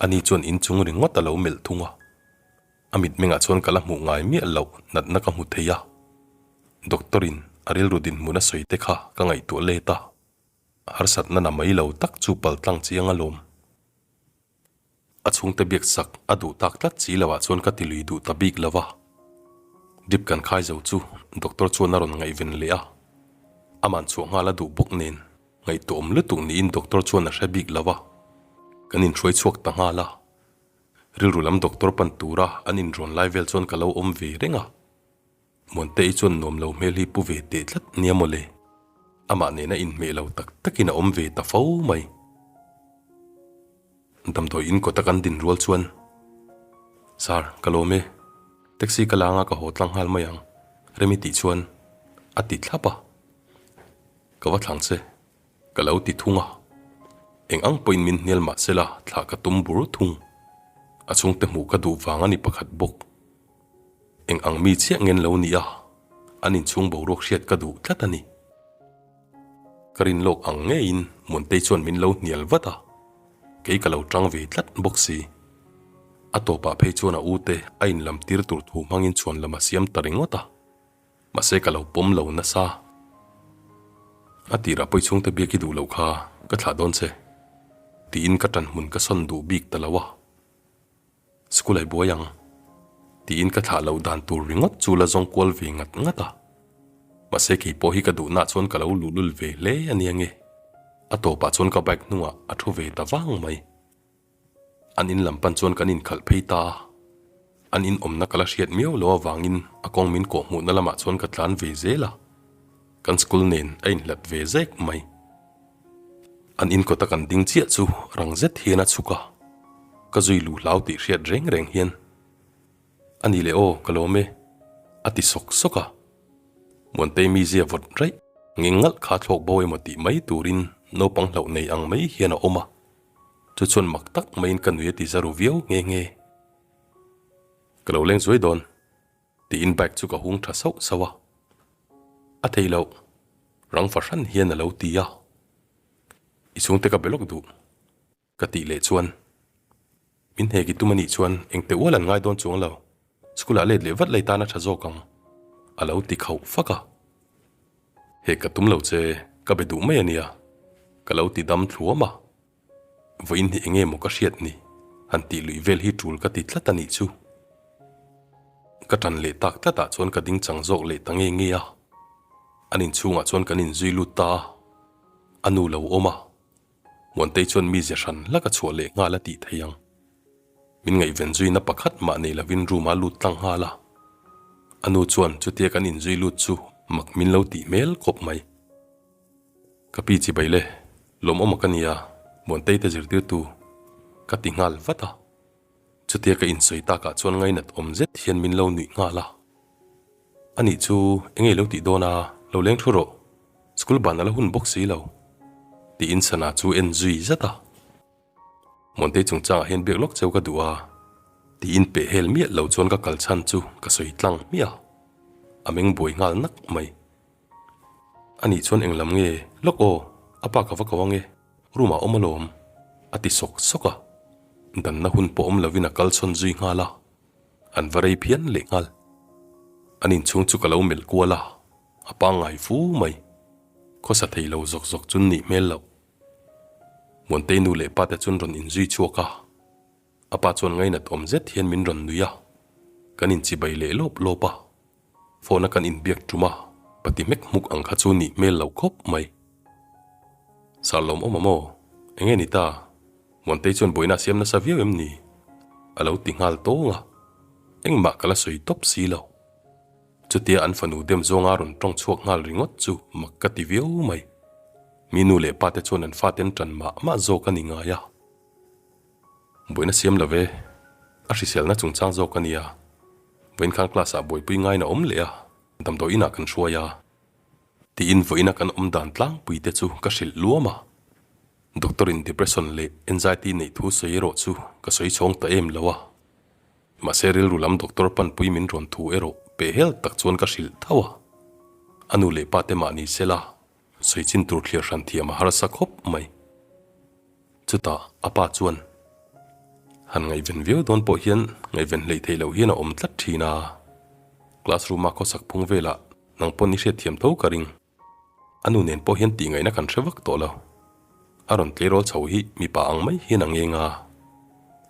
ani chuan inchung ringawt a lo melh thung a. A mitmengah chuan ka la hmuh ngai miah loh natna ka hmu thei a. Doctor in a rilru dinhmun a sawi te kha ka ngaihtuah let a, harsatna na mai lo tak chu paltlang chiang alawm. A chhungte biak sak a duh tak tlat si lo ah chuan ka ti lui duh ta bik lo va. Drip kan khai zo chu doctor chuan a rawn ngaihven leh a, aman chhuah nghal a duh bawk nen ngaihtuahawm lutuk niin doctor chuan a hre bik lo va. Kan inhruai chhuak ta nghal a, rilru lam doctor pan tura an inrawn lai vel chuan ka lo awm ve reng a. Muantei chuan nuam lo hmel hi pu ve teh tlat nia mawle. Amah nena inhmeh lo tak takin a awm ve ta fo mai. Damdawi in kawta kan din rual chuan, Sir, ka lawm e. Taxi ka la anga ka haw tlang nghal mai ang, Remi tih chuan a ti thlap a. Ka va thlang che, ka lo ti thung a. Eng ang pawhin min hnial mah sela thlah ka tum bur thung. A chhungte hmuh ka duh vang a ni pakhat bawk. Eng ang mi chiah ngen lo nia, an inchhung boruak hriat ka duh tlat a ni. Ka rin lawk ang ngeiin Muantei chuan min lo hnial vat a, kei ka lo tang ve tlat bawk si. A tawpah phei chuan a ute a inlam tir tur thu hmangin chhuan lam a siam ta ringawt a, mahse ka lo pawm lo nasa. A tirah pawi chhungte biak i duh loh kha ka thlah dawn che, tiin ka ṭanhmun ka sawn duh bik ta lo a. School ai buai ang tiin ka thlah loh dan tur ringawt chu la zawng kual ve ngat ngat a. Mahse kei pawh hi ka duhna chuan ka lo luhlul ve hle a nia nge. A tawpah chuan ka bike hnungah a thu ve ta vang mai. An in lam pan chuan kan inkhalh phei ta a. An in awmna ka la hriat miau lo avangin a kawng min kawh hmuhna lamah chuan ka tlan ve zel a. Kan school nen a inhlat ve zek mai. An in kawta kan ding chiah chu rang zet hian a chhuk a, ka zui luh hlau tih hriat reng reng hian, A ni leh aw, ka lawm e, a ti sawk sawk a. Muantei mizia vawt raih ngeng ngalh kha thlawk bo emaw tih mai turin naupang hlauh nei ang mai hian a awm a, chu chuan mak tak maiin ka nui a ti za ru viau nghe nghe. Ka lo leng zuai dawn. Tiin bike chu ka hung tha sauh sauh a, a thei loh, rang fahran hian a lo ti a, I chhungte ka be lawk duh, ka tih leh chuan min hnek i tum a nih chuan engte ual an ngai dawn chuang lo, school ah let leh vat lei tan a tha zawk ang, a lo ti khauh fak a, Hek ka tum lo che, ka be duh mai a nia, ka lo ti dam thluam a. Vawiin hi enge maw ka hriat ni? Han tih luih vel hi tul ka ti tlat a nih chu. Ka tan leh tak tlatah chuan ka ding chang zawk leh ta nge nge a. An inchhungah chuan kan inzui lut ta a. A nu lo awm a. Muantei chuan mizia hran hlak a chhuah leh nghal a tih thei ang. Min ngaihven zuina pakhat mah nei lovin room a lut tlang nghal a. A nu chuan chutia kan inzui lut chu mak min lo tih hmel khawp mai. Ka pi chi bai le, lawmawm a ka nia, Muantei te zirtirtu. Ka ti nghal vat a. Chutia ka insawi takah chuan ngainat awm zet hian min lo nuih nghal a. Anih chu enge lo tih dawn a, lo leng thu rawh. School ban a la hun bawk si lo. Tiin sana chu en zui zat a. Muantei chungchangah hian biak lawk cheu ka duh a. Tiin peh hel miah lo chuan ka kal chhan chu ka sawi tlang hmiah a. A meng buai nghal nak mai. Anih chuan englam nge lawk aw, a pa ka va ko ange. Room ah awm alawm, a ti sawk sawk a. Danna hun pawh awm lovin a kal chhawn zui nghal a, an va rei phian leh nghal. An inchhung chu ka lo melh kual a, a pangngai fu mai. Khawsa thei lo zawk zawk chun nih hmel loh. Muantei nu leh pa te chun rawn inzui chhuak a, a pa chuan ngainat awm zet hian min rawn nui a, kan inchibai leh lawp lawp a. Phone a kan inbiak tum a, pati hmek hmuk ang kha chu nih hmel lo khawp mai. Sar lawm awm a maw? Enge ni ta? Muantei chuan buaina a siam nasa viau em ni? A lo ti nghal tawng a, engmah ka la sawi tawp si lo. Chutia an fanu dem zawnga rawn tawng chhuak nghal ringawt chu mak ka ti viau mai. Mi nu leh pa te chuan an faten tan mah mah zawk a ni ngai a. Buaina siam lo ve, a hriselna chungchang zawk a nia. Vawiin khan class ah buaipui ngain a awm leh a, damdawi inah kan hruai a. Tiin vawiina kan awm dan tlangpui te chu ka hrilh luam a. Doctor in depression leh anxiety neih thu sawi erawh chu ka sawi chhawng ta em lo a. Mahse rilru lam doctor panpui min rawn thu erawh peh hel tak chuan ka hrilh tho a. A nu leh pa te mah ni se la, sawi chin tur thliar hran thiam a harsa khawp mai. Chutah a pa chuan, Han ngaihven viau dawn pawh hian ngaihven hleih theih loh hian a awm tlat thin a, classroom a khawsak phung velah nang pawn i hriatthiam tho ka ring. A nu nen pawh hian tihngaihna kan hre vak tawh lo. A rawn tleirawl chho hi mipa ang mai hian a ngeng a.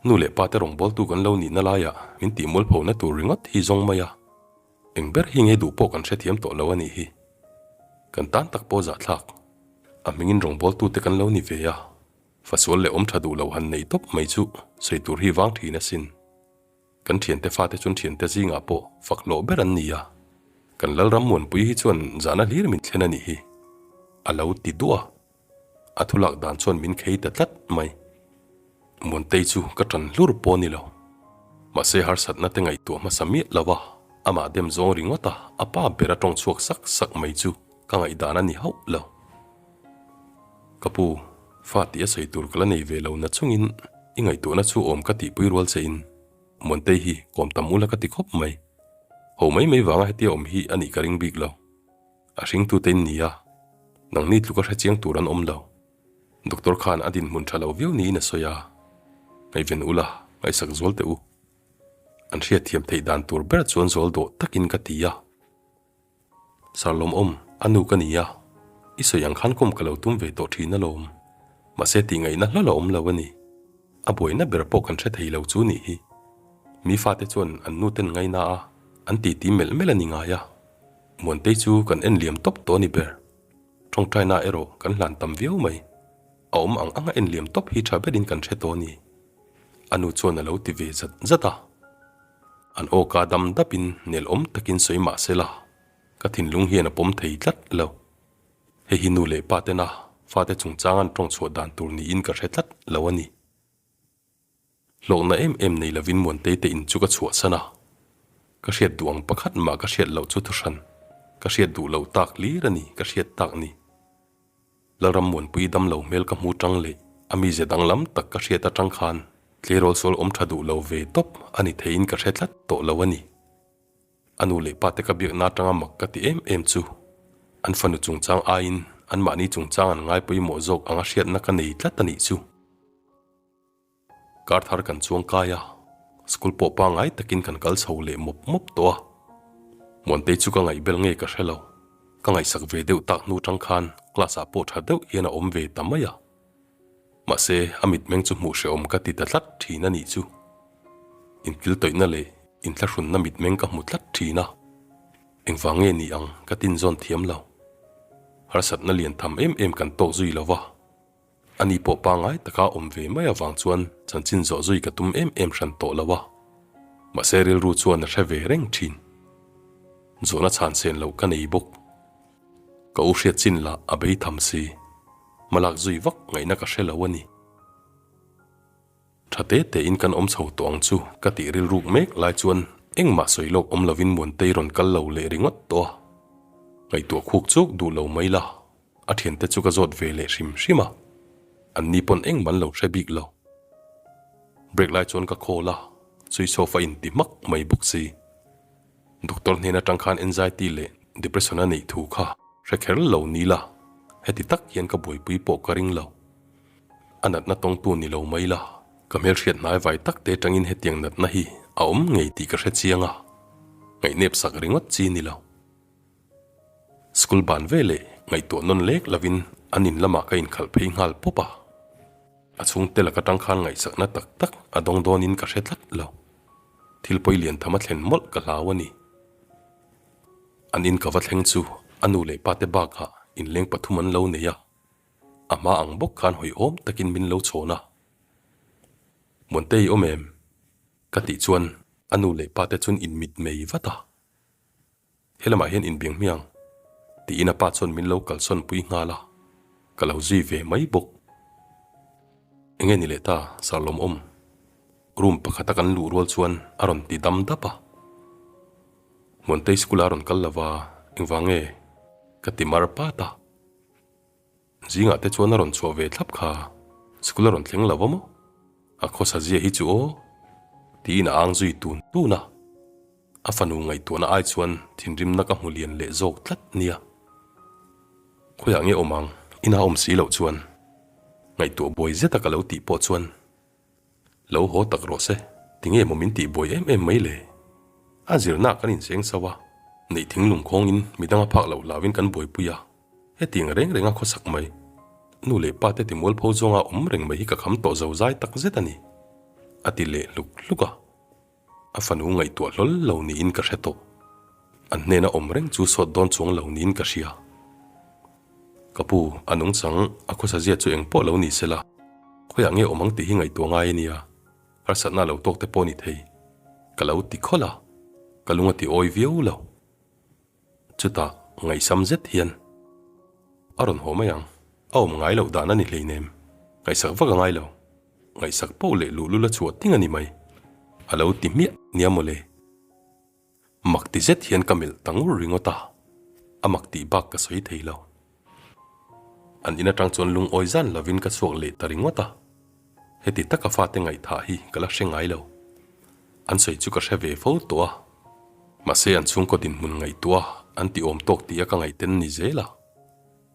Nu leh pa te rawngbawltu kan lo nihna laiah min tihmualphona tur ringawt hi zawng mai a. Eng ber hi nge duh pawh kan hrethiam tawh lo a nih hi. Kan tan tak pawh zahthlak. A hmingin rawngbawltute kan lo ni ve a, fasual leh awm tha duh lo han nei tawp mai chu sawi tur hi vang thin asin. Kan thiante fate chuan thiante zingah pawh fak hlawh ber an ni a, kan Lalram Muanpui hi chuan zahna hlir min thlen a nih hi. A lo ti duah a. A thulak dan chuan min khei ta tlat mai. Muantei chu ka ṭan hlur pawh a ni lo. Mahse harsatna te ngaihtuah hmasa miah lo a, amah dem zawng ringawt a, a pa ber a ṭawng chhuak sak sak mai chu ka ngaihdan a ni hauh lo. Ka pu, fa tih a sawi tur ka la nei ve lo na chungin i ngaihtuahna chu awm ka tihpui rual che in Muantei hi kawm tam ula ka ti khawp mai. Ho mai mai vanga hetia awm hi a nih ka ring bik lo. A hringtute in ni a, nangni tluka hre chiang tur an awm lo. Doctor khan a dinhmun tha lo viau niin a sawi a, Ngaihven ula, ngaihsak zual teh u. An hriatthiam theih dan tur ber chuan zual dawh takin ka ti a. Sir Lawmawm, a nu ka ni a, i sawi ang khan kawm ka lo tum ve tawh thin alawm. Mahse tih ngaihna hlawlh a awm lo a ni. A buaina ber pawh kan hre thei lo chu nih hi. Mi fate chuan an nu ten ngaina a, an titi melh melh a ni ngai a. Muantei chu kan en liam tawp tawh a ni ber. Tawngtaina erawh kan hlan tam viau mai. A awm ang anga en liam tawp hi tha berin kan hre tawh a ni. A nu chuan a lo ti ve zat zat a. An awka dam dapin nel awm takin sawi mah se la, ka thinlung hian a pawm thei tlat lo. Hei hi nu leh pa tena fate chungchang an tawng chhuah dan tur niin ka hre tlat lo a ni. Hlawkna em em nei lovin Muantei te in chu ka chhuahsan a, ka hriat duh ang pakhat mah ka hriat loh chu thuhran, ka hriat duh loh tak hlir a ni ka hriat tak ni. Lalram Muanpui dam lo hmel ka hmu tang leh a mize danglam tak ka hriat atang khan tleirawl sual awm tha duh lo ve tawp a ni theiin ka hre tlat tawh lo a ni. A nu leh pa te ka biakna atanga mak ka ti em em chu an fanu chungchang aiin anmahni chungchang an ngai pawimawh zawk anga hriatna ka nei tlat a nih chu. Kar thar kan chuang kai a, school pawh pangngai takin kan kal chho leh mawp mawp tawh a. Muantei chu ka ngaihbel nge ka hre lo, ka ngaihsak ve deuh tak hnu tang khan class ah pawh tha deuh hian a awm ve ta mai a. Mahse, a mitmeng chu hmuh hrehawm ka ti ta tlat thin a nih chu. Inkiltawihna leh inthlahrunna mitmeng ka hmu tlat thin a, engvang nge ni ang ka tinzawn thiam lo. Harsatna lian tham em em kan tawk zui lo va. Ani pawh pangngai taka awm ve mai avang chuan chanchin zawh zui ka tum em em hran tawh lo a, mahse rilru chuan a hre ve reng thin. Zawhna chhan sen loh ka nei bawk. Ka u hriat chin lah a bei tham si, hmalak zui vak ngaihna ka hre lo a ni. Tha te te in kan awm chho tawh ang chu ka tih rilruk mek lai chuan engmah sawi lawk awm lovin Muantei rawn kal lo leh ringawt tawh a. Ngaihtuah khuk chuk duh lo mai la, a thiante chu ka zawt ve leh hrim hrim a, an ni pawn engmah an lo hre bik lo. Break lai chuan ka call a, switch off a inti hmak mai bawk si. Doctor hnen atang khan anxiety leh depression a neih thu kha hre kher lo ni la, heti tak hian ka buaipui pawh ka ring lo. A natna tawngtu ni lo mai la, ka hmelhriat hnai vai tak te tangin hetiang natna hi a awm ngei tih ka hre chiang a, ngaihnep sak ringawt chi ni lo. School ban ve leh ngaihtuah nawn lek lovin an in lamah ka inkhalh phei nghal pawp a, a chhungte laka tang khan ngaihsakna tak tak a dawng dawnin ka hre tlat lo. Thil pawi lian tham a thlen mawlh ka hlau a ni. An in ka va thleng chu a nu leh pa te bakah inleng pathum an lo nei a, a hma ang bawk khan hawihhawm takin min lo chhawn a. Muantei awm em? Ka tih chuan a nu leh pa te chuan inmit mei vat a. Helamah hian inbiang hmiang, tiin a pa chuan min lo kalsawn pui nghal a, ka lo zui ve mai bawk. Enge ni leh ta, Sir Lawmawm? Room pakhata kan luh rual chuan a rawn ti dam dap a. Muantei school-ah a rawn kal lo va, engvang nge? Ka ti mar pat a. Zingah te chuan a rawn chhuah ve thlap kha, school a rawn thleng lo va maw? A khawsa zia hi chu aw, tiin a ang zui tun tun a. A fanu ngaihtuahna ai chuan thinrimna ka hmu lian leh zawk tlat nia. Khawiah nge awm ang, inah awm si loh chuan. Ngaihtuah buai zeta ka lo tih pawh chuan Lo haw tak rawh se, tinge maw min tih buai em em mai le? A zirna kan inseng so a, neih thinglung khawngin midang a phak loh hlauin kan buaipui a, hetiang reng reng a khawsak mai. Nu leh pa te timualpho zawnga awm reng mai hi ka kham tawh zo zai tak zet a ni, a ti leh hluk hluk a. A fanu ngaihtuah hlawl lo niin ka hre tawh. An hnena awm reng chu sawt dawn chuang lo niin ka hria. Ka pu, a nungchang, a khawsa zia chu eng pawh lo ni sela, khawiah nge awm ang tih hi ngaihtuah ngai a nia, harsatna lo tawk te pawh ni thei. Ka lo ti khawlh a, ka lung a ti awi viau lo. Chutah ngaihsam zet hian a rawn haw mai ang, a awm ngai loh dan a ni hleinem, ngaihsak vak a ngai lo, ngaihsak poh leh luhlul a chhuah ting a ni mai, a lo ti hmiah nia mawle. Mak ti zet hian ka melh ta ngur ringawt a, a mak tih bak ka sawi thei lo. An in atang chuan lungawi zan lovin ka chhuak leh ta ringawt a, heti taka fate ngaihthah hi ka la hre ngai lo. An sawi chu ka hre ve fo tawh a, mahse an chhungkaw dinhmun ngaihtuah an ti awm tawk tih a ka ngaihten ni zel a,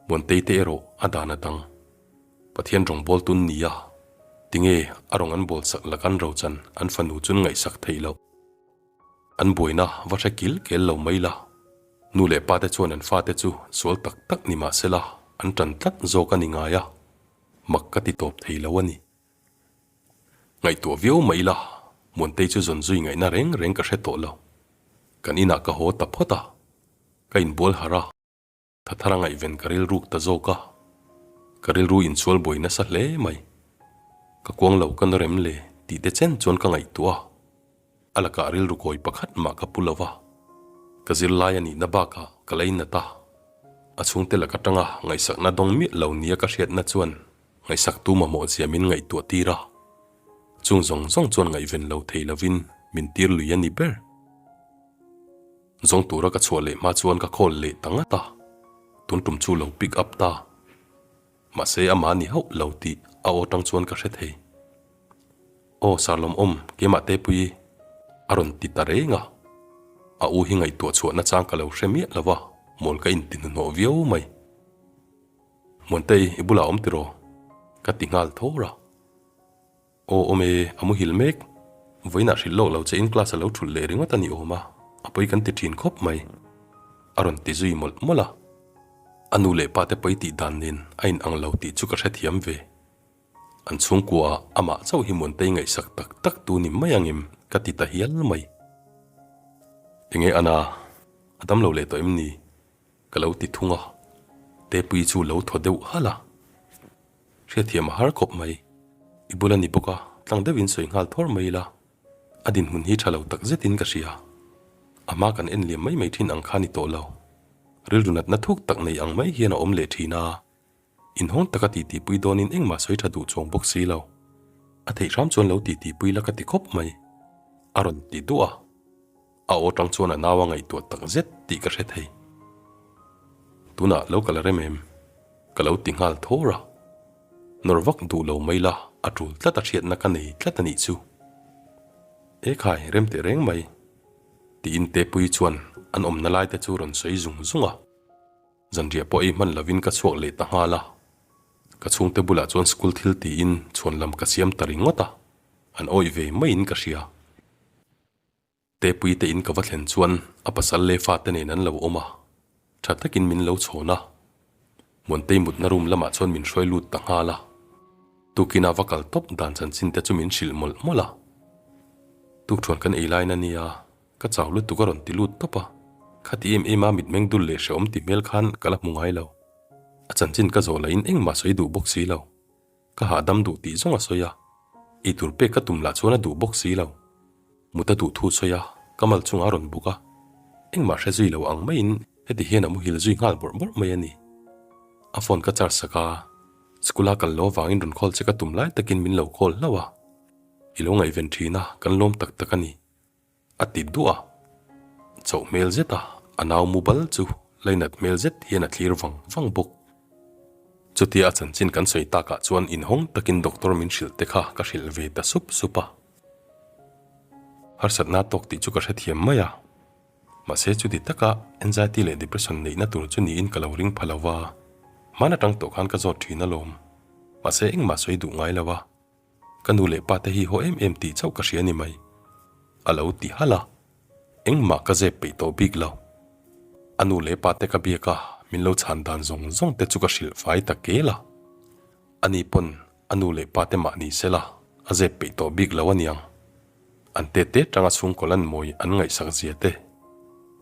Muantei te erawh a dan a dang. Pathian rawngbâwl tun ni a, tinge a rawng an bâwl sak lakan rochan an fanu chun ngaihsak theih loh. An buaina va hre kil kel lo mai la, nu leh pa te chuan an fate chu sual tak tak ni mah sela an ṭan tlat zawk a ni ngai a, mak ka ti tawp thei lo a ni. Ngaihtuah viau mai la, Muantei chu zawn zui ngaihna reng reng ka hre tawh lo. Kan inah ka haw ta phawt a, ka inbual harh a. Tha thar a ngaihven ka rilruk ta zawk a, ka rilru insual buai nasa hle mai. Ka kuang lo ka nawrem le tih te chen chuan ka ngaihtuah a, a lakah rilru kawi pakhat mah ka pu lo va. Ka zirlai a nihna bakah ka lainat a, a chhungte lak atanga ngaihsakna dawng miah lo nia ka hriatna chuan ngaihsaktu mamawh zia min ngaihtuah tir a, chung zawng zawng chuan ngaihven lo thei lovin min tir lui a ni ber. Zawng tura ka chhuah leh hma chuan ka call leh ta ngat a, tun tum chu lo pick up ta. Mahse amah ni hauh lo tih a aw tang chuan ka hre thei. Aw Sir Lawmawm, keimah Tepuii a rawn ti ta reng a. A u hi ngaihtuah chhuah nachang ka lo hre miah lo va, mawl ka inti hnuhnawh viau mai. Muantei, i bulah awm tiraw? Ka ti nghal thawr a. Aw awm e, a muhil mek. Vawiinah hrilh lawk lo che in class a lo thulh leh ringawt a ni awm a, a pawi kan ti thin khawp mai. A rawn ti zui mawlh mawlh a. A nu leh pa te pawi tih dan nen a in ang lo tih chu ka hrethiam ve. An chhungkua ah amah chauh hi Muantei ngaihsak tak tak tu ni mai angem ka ti ta hial mai. Enge Ana, a dam lo leh tawh em ni? Ka lo ti thung a, Tepuii chu lo thaw deuh halh a. Hriatthiam a har khawp mai. I bul a ni bawk a, tlang deuhin sawi nghal thawr mai ila, a dinhmun hi tha lo tak zetin ka hria. A hma kan en liam mai mai thin ang kha ni tawh lo. Rilru natna thuk tak nei ang mai hian a awm leh thin a, inhawng taka titipui dawnin engmah sawi tha duh chuang bawk si lo. A theih hram chuan lo titi pui la ka ti khawp mai, a rawn ti duah a. A aw tang chuan a nau a ngaihtuah tak zet tih ka hre thei. Tunah lo kal rem em? Ka lo ti nghal thawr a. Nawr vak duh lo mai la, a tul tlat a hriatna ka nei tlat a nih chu. E khai, rem teh reng mai, tiin Tepuii chuan an awmna lai te chu rawn sawi zung zung a. Zanriah pawh ei hman lovin ka chhuak leh ta nghal a. Ka chhungte bulah chuan school thil tiin chhuan lam ka siam ta ringawt a, an awih ve maiin ka hria. Tepuii te in ka va thlen chuan a pasal leh fate nen an lo awm a, tha takin min lo chhawn a. Muantei mutna room lamah chuan min hruai lut ta nghal a. Tukin a va kal tawp dan chanchin te chu min hrilh mawlh mawlh a. Tukṭhuan kan ei lain a nia, ka chau lutuk a rawn ti lut tawp a. Khati em em a mitmeng dul leh hrehawm ti hmel khan ka la hmu ngai lo. A chanchin ka zawh lahin engmah sawi duh bawk si lo. Ka hahdam duh tih zawng a sawi a, eitur pek ka tum lah chuan a duh bawk si lo. Mut a duh thu sawi a, ka mal chungah a rawn buk a. Engmah hre zui lo ang maiin heti hian a muhil zui nghal bawrh bawrh mai a ni. A phone ka charge sak a, school a kal lo avangin rawn call che ka tum lai takin min lo call hlauh a. I lo ngaihven thin a, kan lawm tak tak a ni. A ti duah a, chauh hmel zet a a nau mu bal chu lainat hmel zet hian a thlir vang vang bawk. Chutia a chanchin kan sawi takah chuan inhawng takin doctor min hrilh te kha ka hrilh ve ta sup sup a. Harsatna tawk tih chu ka hrethiam mai a, mahse chuti taka anxiety leh depression neihna tur chu niin ka lo ring pha lo va, hman atang tawh khan ka zawt thin alawm, mahse engmah sawi duh ngai lo a. Ka nu leh pa te hi haw em em tih chauh ka hria ni mai. A lo ti halh a, engmah ka zep peih tawh bik lo. A nu leh pa te ka biak a, min lo chhan dan zawng zawng te chu ka hrilh fai ta kel a. Ani pawn a nu leh pa te mah ni se la, a zep peih tawh bik lo aniang. An te te tanga chhungkaw lan mawi an ngaihsak zia te,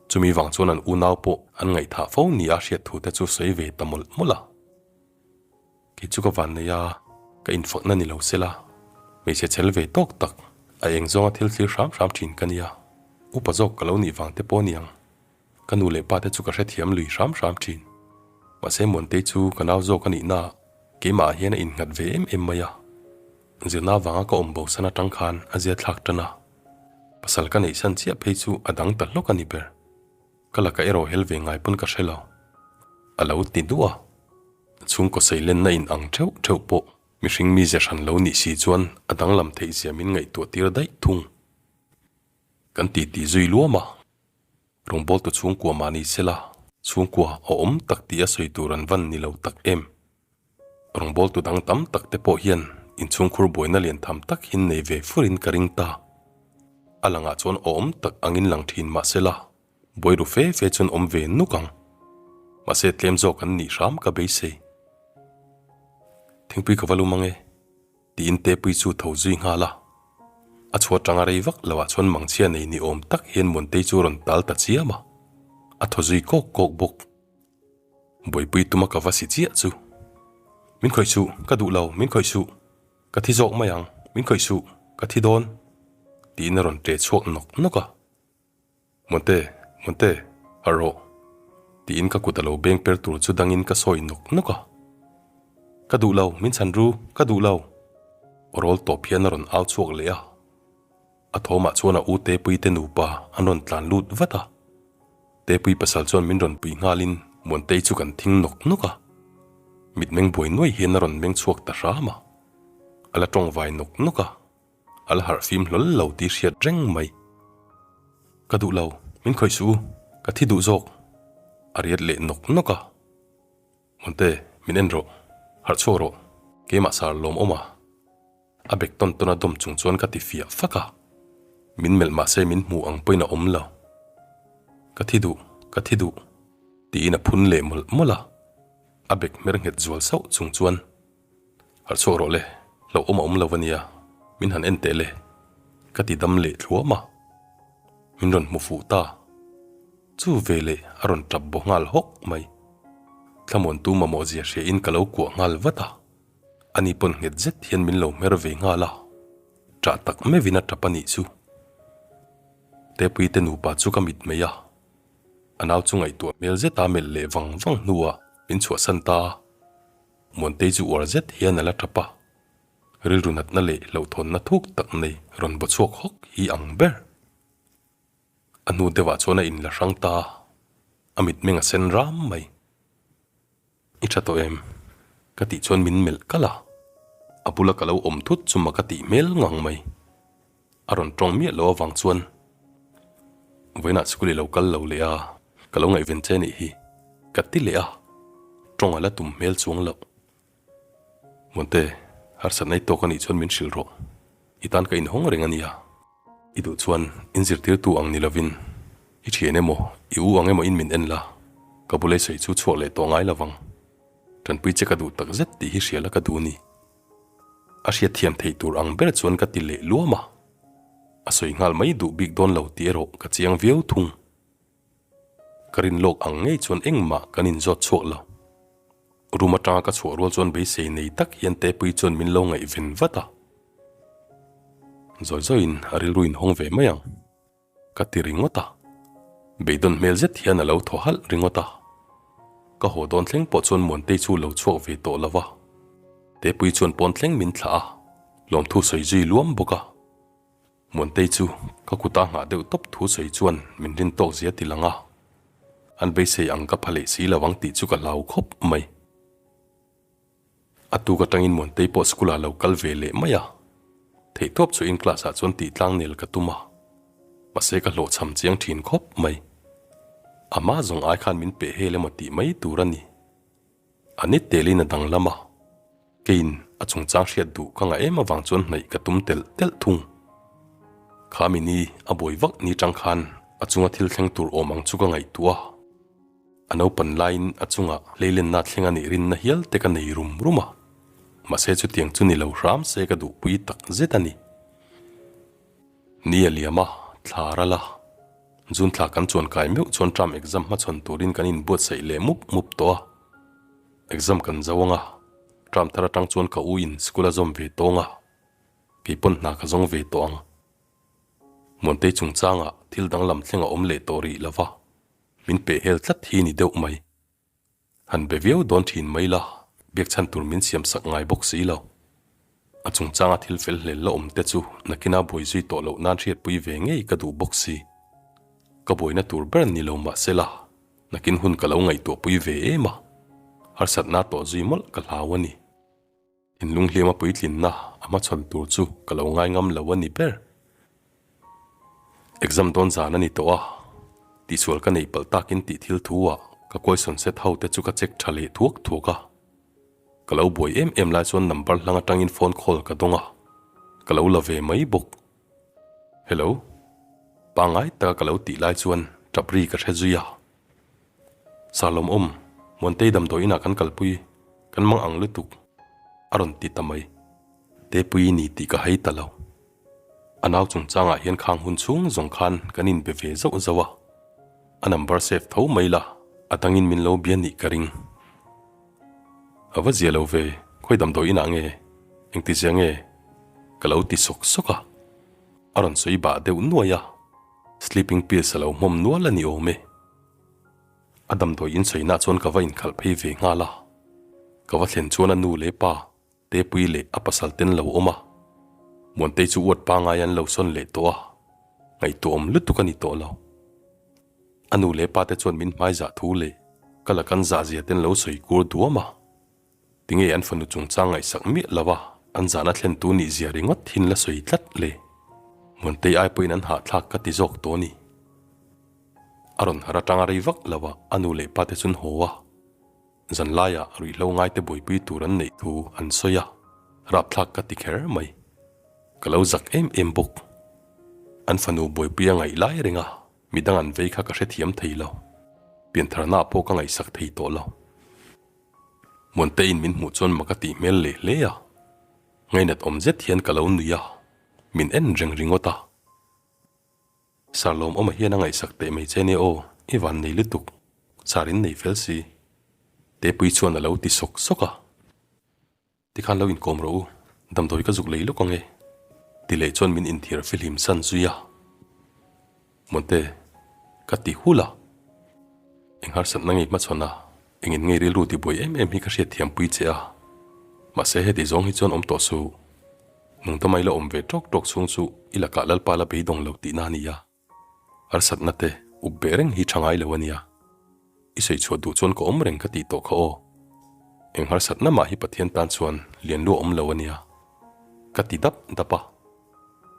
chumi vang chuan an unau pawh an ngaihthah fo nia hriat thu te chu sawi ve ta mawlh mawlh a. Kei chu ka van nei a, ka infakna ni lo sela, hmeichhe chhel ve tawk tak, a eng zawnga thil thlir hram hram thin ka nia, upa zawk ka lo nih vang te pawh a niang. Ka nu leh pa te chu ka hrethiam lui hram hram thin. Mahse Muantei chu ka nau zawk a nihna ah keimah ah hian a innghat ve em em mai a. Zirna vanga ka awm bosan atang khan a zia thlak tan a, pasal ka neihsan chiah phei chu a dang ta hlawk a ni ber. Ka laka erawh hel ve ngai pawn ka hre lo. A lo ti duah a. Chhungkaw seilenna in ang theuh theuh pawh mihring mize hran lo nih si chuan a danglam theih zia min ngaihtuah tir daih thung. Kan ti ti zui luam a. Rawngbawltu chhungkua mah ni sela chhungkua a awm tak tih a sawi tur an van ni lo tak em. Rawngbawltu dang tam tak te pawh hian inchhungkhur buaina lian tham tak hin nei ve furin ka ring ta. A langah chuan awm tak angin lang thin mah sela Buai ru fe fe chuan awm ve nuk ang. Mahse tlem zawk an nih hram ka beisei. Thingpui ka va lum ang e, tiin Tepui chu tho zui nghal a. A chhuat tanga rei vak loah chuan mangchhia nei ni awm tak hian Muantei chu rawn tal ta chiam a. A thaw zui kawk kawk bawk. Buaipui tuma ka va si chiah chu. Min khawih suh, ka duh lo, min khawih suh. Ka thi zawk mai ang, min khawih suh, ka thi dawn, tiin a rawn ṭe chhuak nawk nawk a. Mawte, Mawte, harh rawh, tiin ka kut a lo beng per tur chu dangin ka sawi nawk nawk a. Ka duh lo, min chhan ru, ka duh lo. Aw rawl tawp hian a rawn au chhuak leh a. A thawmah chuan a u Tepui te nupa an rawn tlan lut vat a. Tepui pasal chuan min rawn pui nghalin Muantei chu kan thing nawk nawk a. Mitmeng buai nuai hian a rawn meng chhuak ta hram a. A la tawng vai nawk nawk a. A la harh fim hlawl lo tih hriat reng mai. Ka duh lo, min khawih suh u, ka thi duh zawk. A riat leh nawk nawk a. Mawlte, min en rawh, harh chhuak rawh, keimah sar lawm awm a. A bek tawn tawn a dawm chung chuan ka ti fiah fak a. Min melh mahse min hmu ang pawhin a awm lo. Ka thi duh, ka thi duh, tiin a phun leh mawlh mawlh a. A bek hmer nghet zual sauh chung chuan. Harh chhuak rawh le, hlauhawm a awm lo ania, min han en teh le, ka ti dam leh thluam a. Min rawn hmu fuh ta. Chu veleh a rawn tap baw nghal hawk mai. Thlamuantu mamawh zia hria in ka lo kuah nghal vat a. Ani pawn nghet zet hian min lo hmer ve nghal a. Ṭah tak meuhin a tap a nih chu. Tepui te nupa chu ka mit mai a. A nau chu ngaihtuah hmel zet a melh leh vang vang hnuah min chhuahsan ta. Muantei chu uar zet hian a la tap a. Rilru natna leh hlauhthawnna thuk tak nei rawn baw chhuak hawk hi ang ber. A hnu deuhah chuan a inla hrang ta a, a mitmeng a sen ram mai. I tha tawh em? Ka tih chuan min melh kalh a, a bula ka lo awm thut chu ma ka tih hmel ngang mai. A rawn tawng miah lo avang chuan vawiinah school i lo kal lo leh a, ka lo ngaihven che nih hi ka ti leh a, tawng a la tum hmel chuang loh. Muante, harsatna i tawk a nih chuan min hrilh rawh. I tan ka inhawng reng a nia. I duh chuan in zirtirtu ang ni lovin i thian emaw, i u ang emaw in min en la, ka bula i sawi chu chhuak leh tawh ngai lovang. Tanpui che ka duh tak zet tih hi hria la ka duh ni. A hriat thiam theih tur ang ber chuan ka ti leh luam a. A sawi nghal mai duh bik dawn lo tih erawh ka chiang viau thung. Ka rin lawk ang ngei chuan engmah kan inzawt chhuak lo. Room atanga ka chhuah rual chuan beisei nei tak hian Tepui chuan min lo ngaihven vat a. Zawi zawiin a rilru inhawng ve mai ang ka ti ringawt a. Beidawn hmel zet hian a lo thaw halh ringawt a. Ka haw dawn thleng pawh chuan Muantei chu lo chhuak ve tawh lo va. Tepui chuan pawn thleng min thlah a, lawmthu sawi zui luam bawk a. Muantei chu ka kuta nghah deuh tawp thu sawi chuan min rin tawk zia ti lang a, an beisei ang ka pha leh si lo ang tih chu ka hlau khawp mai. A tuk atangin Muantei pawh school ah lo kal ve leh mai a, theihtawp chu in class ah chuan tih tlang nel ka tum a, mahse ka hlawhchham chiang thin khawp mai. A hma zawng ai khan min peh hel emaw tih mai tur a ni. A ni telin a danglam a, keiin a chungchang hriat duh ka ngah em avang chuan hnaih ka tum telh telh thung. Kha mini a buai vak ni tang khan a chunga thil thleng tur awm ang chu ka ngaihtuah a, a naupan laiin a chunga hleilenna thleng a nih rinna hial te ka nei rum rum a, mahse chutiang chu ni lo hram se ka duhpui tak zet a ni. Ni a liam a, thla a ral a. June thla kan chuan kai meuh chuan term exam hmachhawn turin kan inbuatsaih leh mup mup tawh a. Exam kan zo ang a, term thar atang chuan ka u in school a zawm ve tawng a, kei pawn hna ka zawng ve tawh ang. Muantei chungchangah thil danglam thleng a awm leh tawh rih lova, min pehhel tlat hi ni deuh mai. Han be viau dawn thin mai la, biak chhan tur min siam sak ngai bawk si lo. A chungchanga thil fel hlel la awm te chu nakina buai zui tawh loh nan hriatpui ve ngei ka duh bawk si. Ka buaina tur ber ni lo mah se la, nakin hun ka lo ngaihtuahpui ve em a, harsatna tawh zui mawlh ka hlau a ni. Thinlung hliama puitlinna a hmachhawn tur chu ka lo ngai ngam lo a ni ber. Exam dawn zan a ni tawh a, tihsual ka neih palh takin tih thil thu ah ka question set ho te chu ka check tha leh thuak thuak a. Ka lo buai em em lai chuan number hlang atangin phone call ka dawng a, ka lo la ve mai bawk. Hello? Pangngai taka ka lo tih lai chuan tap ri ka hre zui a. Salawmawm, Muantei damdawi inah kan kalpui, kan mang ang lutuk, a rawn ti ta mai. Tepui ni tih ka hei ta lo. A nau chungchangah hian khang hun chhung zawng khan kan inbe ve zauh zauh a. A number save tho mai la, a dangin min lo bia nih ka ring. A va zia lo ve, khawi damdawi inah nge, engtizia nge? Ka lo ti sawk sawk a. A rawn sawi bah deuh nuai a. Sleeping pills a lo hmawm nual a ni awm e. A damdawi insawihnah chuan ka va inkhalh phei ve nghal a. Ka va thlen chuan a nu leh pa, Tepui leh a pasal ten lo awm a. Muantei chu uat pangai an lo sawn leh tawh a, ngaihtuahawm lutuk a ni tawh lo. A nu leh pa te chuan min hmaizah thu leh ka la kan zahzia ten lo sawi kur duam a. Tinge an fanu chungchang ngaihsak miah lo a, an zahna thlentu nih zia ringawt thin la sawi tlat le. Muantei ai pawhin an hahthlak ka ti zawk tawh a ni. A rawn har atanga rei vak lo a, a nu leh pa te chuan haw a. Zanlaiah ruihhlo ngaite buaipui tur an neih thu an sawi a, rapthlak ka ti kher mai. Ka lo zak em em bawk. An fanu buaipui a ngaih lai reng a, midang an vei kha ka hrethiam thei lo. Piantharna pawh ka ngaihsak thei tawh lo. Muanteiin min hmuh chuan mak a tih hmel leh hle a, ngainat awm zet hian ka lo nui a, min en reng ringawt a. Sir Lawmawma hian a ngaihsak teh mai che nia aw, i van nei lutuk, Sir in nei fel si. Tepui chuan a lo ti sawk sawk a. Tikhan lo inkawm rawh u, damdawi ka zuk lei lawk ang e. Ti leh chuan min inthiar fihlim san zui a. Monte, ka ti hul a. Eng harsatna ngei hmachhawn a, engin ngei rilru tibuai em em hi ka hriatthiampui che a. Mahse heti zawng hi chuan awm tawh suh. Nungdama i la awm ve tawk tawk chhung chu i lakah Lalpa la beidawng lo tihna a ni a. Harsatna te up beh reng hi tha ngai lo a nia. I sawi chhuah duh chuan ka awm reng ka tih tawh kha aw. Eng harsatna mah hi Pathian tan chuan lian luah awm lo a nia. Ka ti dap dap a.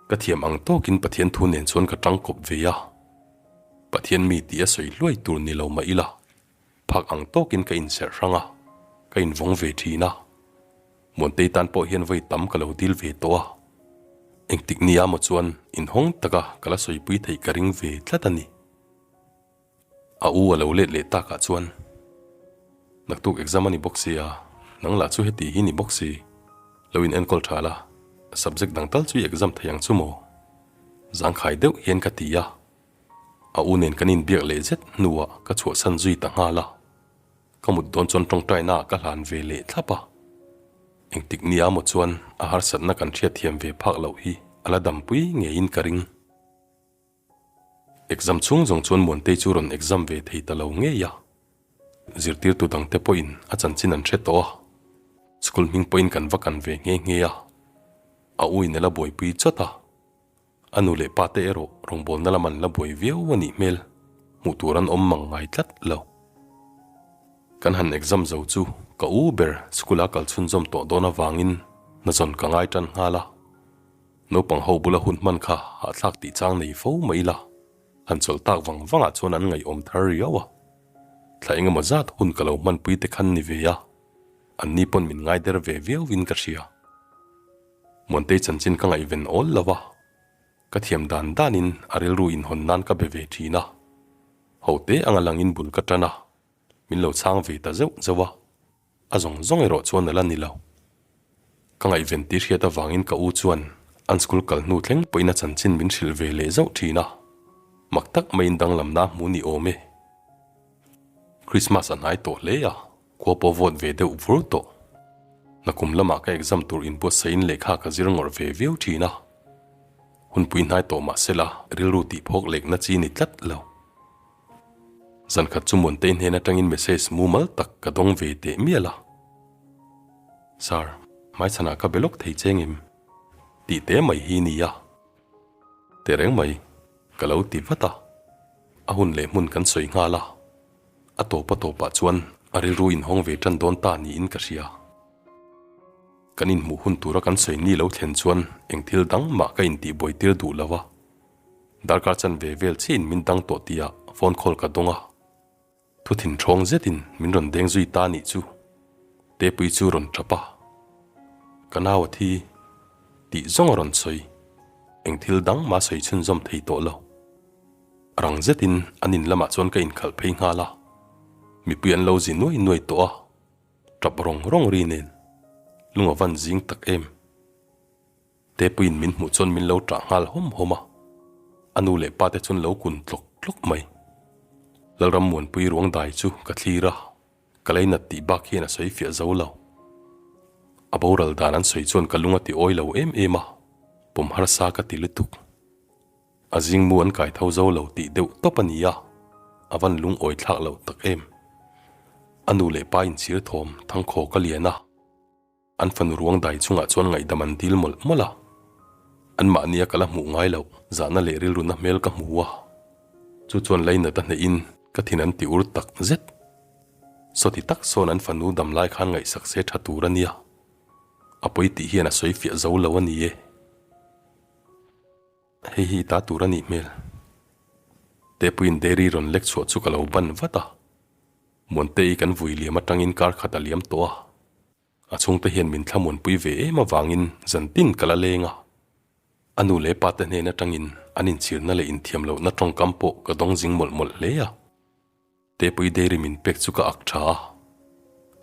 Ka thiam ang tawkin Pathian thu nen chuan ka tang kawp ve a. Pathian mi tih a sawi hluai tur ni lo mah ila, phak ang tawkin ka inserh hrang a, ka invawng ve thin a. Muantei tan pawh hian vawi tam ka lo dil ve tawh a, engtik nia maw chuan inhawng taka ka la sawipui theih ka ring ve tlat a ni. A u a lo let leh takah chuan, Naktuk exam a ni bawk sia, nang lah chu heti hi ni bawk si, lo in enkawl tha la, subject dang tal chu i exam thei ang chu maw? Zangkhai deuh hian ka ti a, a u nen kan inbiak leh zet hnuah ka chhuahsan zui ta nghal a. Ka mut dawn chuan tawngtaina ah ka hlan ve leh thlap a, engtik nia maw chuan a harsatna kan hriatthiam ve phak loh hi a la dampui ngeiin ka ring. Exam chhung zawng chuan Muantei chu rawn exam ve thei ta lo ngei a, zirtirtu dangte pawhin a chanchin an hre tawh a, school hming pawhin kan va kan ve nghe nghe a, a u in a la buaipui chawt a. A nu leh pa te erawh rawngbawlna lam an la buai viau a nih hmel, hmuh tur an awm mang ngai tlat lo. Kan han exam zo chu ka u ber school a kal chhunzawm tawh dawn avangin hnazawn ka ngai tan nghal a. Naupang ho bula hun hman kha hahthlak tih chang nei fo mai ila, han chawlh tak vang vangah chuan an ngaihawm thar riau a. Thla engemaw zat hun ka lo hmanpui te khan ni ve a, anni pawn min ngai der ve viauin ka hria. Muantei chanchin ka ngaihven awl lo a, ka thiam dan danin a rilru inhawn nan ka be ve thin a, ho te anga langin bul ka tan a, min lo chhang ve ta zeuh zeuh a, a zawng zawng erawh chuan a la ni lo. Ka ngaihven tih hriat avangin ka u chuan an school kal hnu thleng pawhin a chanchin min hrilh ve leh zauh thin a, mak tak maiin danglamna a hmu ni awm e. Christmas a hnai tawh hle a. Khua pawh vawt ve deuh vur tawh. Nakum lamah ka exam tur inbuatsahin lehkha ka zir ngawrh ve viau thin a. Hunpui hnai tawh mah sela rilru tih phawk lekna chi ni tlat lo. Zankhat chu Muantei hnen atangin message mumal tak ka dawng ve teh mial a. Sir, hmaichhanah ka be lawk thei che ngem? Tih te mai hi nia. Tehreng mai, ka lo ti vat a. A hun leh hmun kan sawi nghal a. A tawp a tawpah chuan a rilru inhawng ve tan dawn ta niin ka hria. Kan inhmuh hun tura kan sawi ni lo thlen chuan eng thil dang mah ka intihbuai tir duh lo a. Darkar chanve vel chiahin min dang tawh tihah phone call ka dawng a. Thu thinthawng zetin min rawn deng zui ta nih chu. Tepui chu rawn tap a. Ka nau a thi tih zawng a rawn sawi. Eng thil dang mah sawi chhunzawm thei tawh lo. Rang zetin an in lamah chuan ka inkhalh phei nghal a, mipui an lo zi nuai nuai tawh a, tap rawng rawng ri nen lung a van zing tak em. Tepuiin min hmuh chuan min lo tah nghal hawm hawm a, a nu leh pa te chuan lo kun tlawk tlawk mai. Lalrammuanpui ruang dai chu ka thlir a, ka leinat tih bak hian a sawi fiah zo lo. A boral dan an sawi chuan ka lung a ti awi lo em em a, pawm harsa ka ti lutuk. A zingmu an kai tho zo lo tih deuh tawp a ni a, a van lungawi thlak loh tak em. A nu leh pa inchhir thawm thangkhaw ka lian a, an fanu ruang dai chungah chuan ngaihdam an dil mawlh mawlh a. Anmahnia ka la hmuh ngai loh zahna leh rilruna hmel ka hmu a, chu chuan lainat a hnehin ka thin an ti ur tak zet. Sawti tak sawn an fanu dam lai khan ngaihsak se tha tur a nia, a pawi tih hian a sawi fiah zo lo a ni e. Hei hi i ta tur a nih hmel. Tepuiin dairy rawn lek chhuah chu ka lo ban vat a. Muantei kan vui liam atangin kar khat a liam tawh a. A chhungte hian min thlamuanpui ve em avangin zantin ka la leng a. A nu leh pa te hnen atangin an inchhirna leh inthiam lohna tawngkam pawh ka dawng zing mawlh mawlh hle a. Tepui dairy min pek chu ka ak tha a.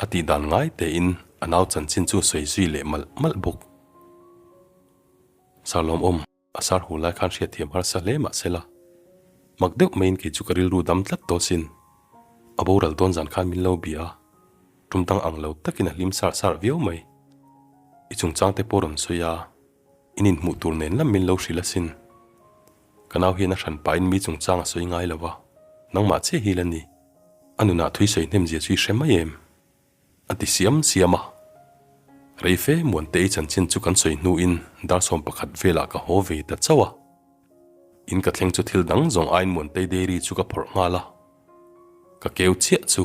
A tih dan ngai tein a nau chanchin chu sawi zui leh malh malh bawk. Sar lawmawm, a sar hu lai khan hriatthiam harsa hle mah sela. Mak deuh maiin kei chu ka rilru dam tlat tawh sin. A boral dawn zan khan min lo bia a, tum dang ang lo takin a hlim sar sar viau mai. I chungchang te pawh rawn sawi a, in inhmuh tur nen lam min lo hrilh asin. Ka nau hian a hran pahin mi chungchang a sawi ngai lo va, nangmah chiah hi la ni. A nunah thui sawi hnem zia chu i hre mai em? A ti siam siam a. Rei fe Muantei chanchin chu kan sawi hnuin dar 11 velah ka haw ve ta chauh a. In ka thleng chu thil dang zawng aiin Muantei dairy chu ka phawrh nghal a. Ka keu chiah chu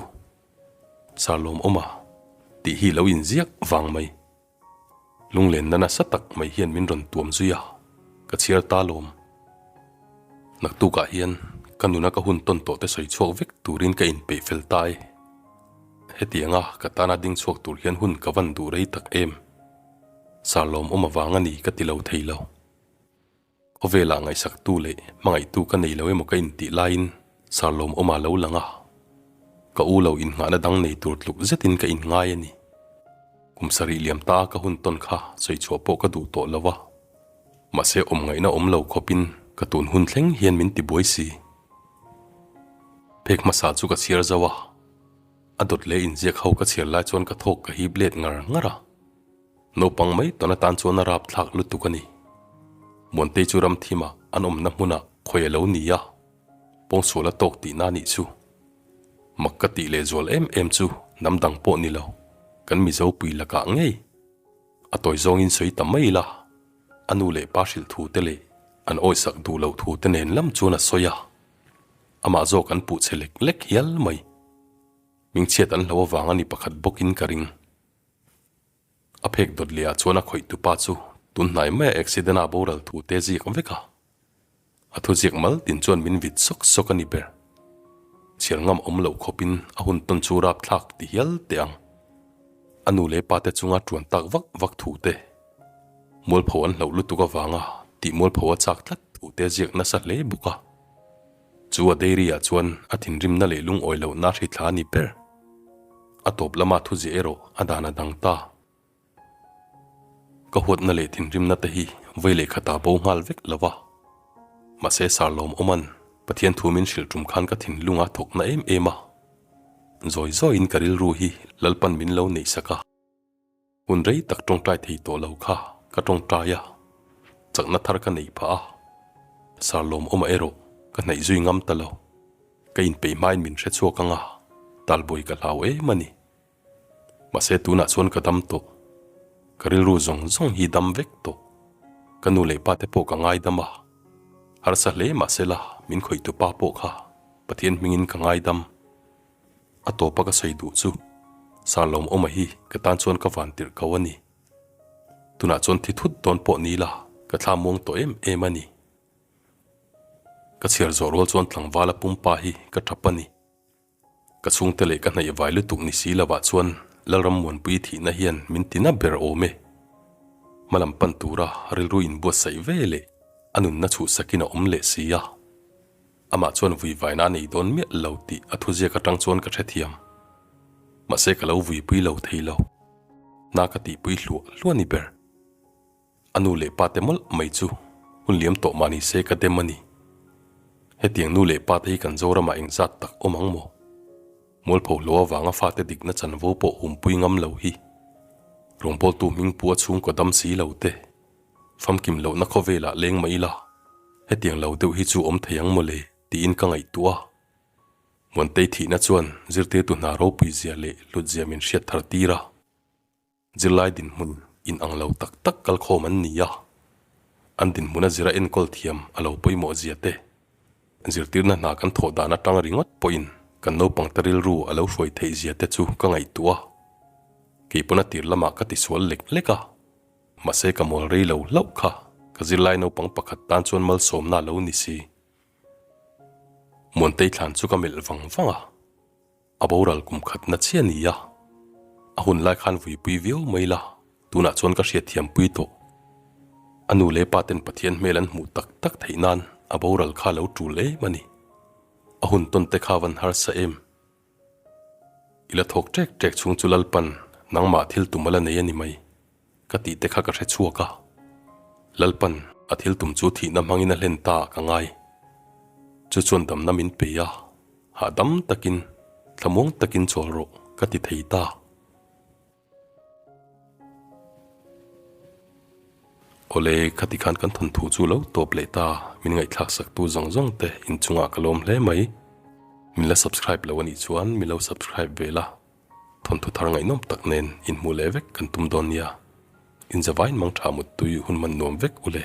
Sar lawmawm a tih hi lo inziak vang mai. Lunglenna nasa tak mai hian min rawn tuam zui a, ka chhiar ta lawm. Naktukah hian ka nuna ka hun tawn tawh te sawi chhuak vek turin ka inpeih fel ta e. Hetianga ka tana ding chhuak tur hian hun ka van duh rei tak em. Sar lawmawm avang a ni ka ti lo thei lo. Khawvelah ngaihsaktu leh hmangaihtu ka nei lo emaw ka intih laiin Sir Lawmawma lo lang a, ka u lo innghahna dang nei tur tluk zetin ka inngai a ni. Kum sarih liam ta a ka hun tawn kha sawi chhuah pawh ka duh tawh lo a, mahse awm ngaihna awm lo khawpin ka tun hun thleng hian min ti buai si. Phek hmasa chu ka chhiar zauh a, a dawt leh inziak ho ka chhiar lai chuan ka thawk ka hip let ngar ngar a. Naupang mai tawn atan chuan a rapthlak lutuk a ni. Muantei chu ram thimah an awmna hmunah khawi a lo ni a, pawngsual a tawk tihna a nih chu. Mak ka tih lehzual em em chu hnam dang pawh ni lo, kan Mizo pui lakah ngei. A tawi zawngin sawi ta mai ila, a nu leh pa hrilh thu te leh an awisak duh loh thu te nen lam chuan a sawi a, amah zawk an puh che lek lek hial mai. Hmingchhiat an hlo avang a ni pakhat bawkin ka ring. A phek dawt leh ah chuan a khawih tupa chu tun hnai maia accident a boral thu te ziak vek a. A thu ziak mal tin chuan min vit sawk sawk a ni ber. Chhiar ngam awm loh khawpin a hun tawn chu rapthlak ti hial teh ang. A nu leh pa te chunga tuan tak vak vak thu te, mualpho an hlauh lutuk avanga tih mualpho a chak tlat thu te ziak nasa hle bawk a. Chu a dairy ah chuan a thinrimna leh lungawi lohna a hri thla a ni ber. A tawp lama thuziah erawh a dan a dang ta. Ka huatna leh thinrimna te hi vawi leh khatah bo nghal vek lo va. Mahse Sir Lawmawma'n Pathian thu min hrilh tum khan ka thinlung a thawkna em em a. Zawi zawiin ka rilru hi Lalpan min lo neihsak a. Hun rei tak tawngtai thei tawh lo kha ka tawngtai a, chakna thar ka neih phah a, Sir Lawmawma erawh ka hnaih zui ngam ta lo. Ka inpeih hmain min hre chhuak ang a, talbuai ka hlau em a ni. Mahse tunah chuan ka dam tawh, ka rilru zawng zawng hi dam vek tawh. Ka nu leh pa te pawh ka ngaidam a, harsa hle mahsela min khawihtu pa pawh kha Pathian hmingin ka ngaidam. A tawpa ka sawi duh chu Sir Lawmawma hi ka tan chuan ka van tirh ko a ni. Tunah chuan thi thut dawn pawh ni la ka thla muang tawh em em a ni. Ka chhiar zawh rual chuan tlangvala pumpa hi ka tap a ni. Ka chhungte leh ka hnaih vai lutuk ni si lovah chuan Lalram Muanpui thihna hian min ti na ber awm e. Hmalam pan tura rilru inbuatsaih ve leh a nunna chhuhsakin a awm leh si a. Amah chuan vuivaina a nei dawn miah lo tih a thuziak atang chuan ka hrethiam. Mahse ka lo vuipui lo thei lo. Hna ka tihpui hluah hluah ni ber. A nu leh pa te mawlh mai chu hun liam tawh mah ni se ka dem a ni. Hetiang nu leh pa te hi kan Zoramah engzat tak awm ang maw? Mualpho hlo avanga fate dikna chanvo pawh humpui ngam lo hi. Rawngbawltu hmingpu a chhungkaw dam si lo te. Famkim lohna khawvelah leng mah ila, hetiang lo deuh hi chu awm thei ang mawle tiin ka ngaihtuah a. Muantei thihna chuan zirtirtu hna ropui zia leh hlut zia min hriat thar tir a. Zirlai dinhmun in ang lo tak tak kalkhawm an ni a, an dinhmuna zira enkawl thiam a lo pawimawh zia te, zirtirna hna kan thawh dan atang ringawt pawhin kan naupangte rilru a lo hruai theih zia te chu ka ngaihtuah a. Keipawn a tir lamah ka tisual lek lek a. Mahse ka mawl rei lo hlauh kha ka zirlai naupang pakhat tan chuan malsawmna a lo ni si. Muantei thlan chu ka melh vang vang a, a boral kum khatna chiah a ni a, a hun lai khan vuipui viau mai la, tunah chuan ka hriatthiampui tawh. A nu leh pa ten Pathian hmel an hmuh tak tak theih nan a boral kha a lo tul em a ni. A hun tawn te kha van harsa em. I la thawk ṭek ṭek chhung chu Lalpan nangmah thil tum a la nei a ni mai, ka tih te kha ka hre chhuak a. Lalpan a thil tum chu thihna hmangin a hlen ta ah ka ngai. Chu chuan damna min pe a, hahdam takin, thlamuang takin chawl rawh ka ti thei ta. Awle, khati khan kan thawnthu chu lo tawp leh ta, min ngaihthlak saktu zawng zawng te inchungah ka lawm hle mai. Min la subscribe lo anih chuan min lo subscribe ve la, thawnthu thar ngaihnawm tak nen inhmuh leh vek kan tum dawn nia. Inzavain mangtha muttui hun man nuam vek ule.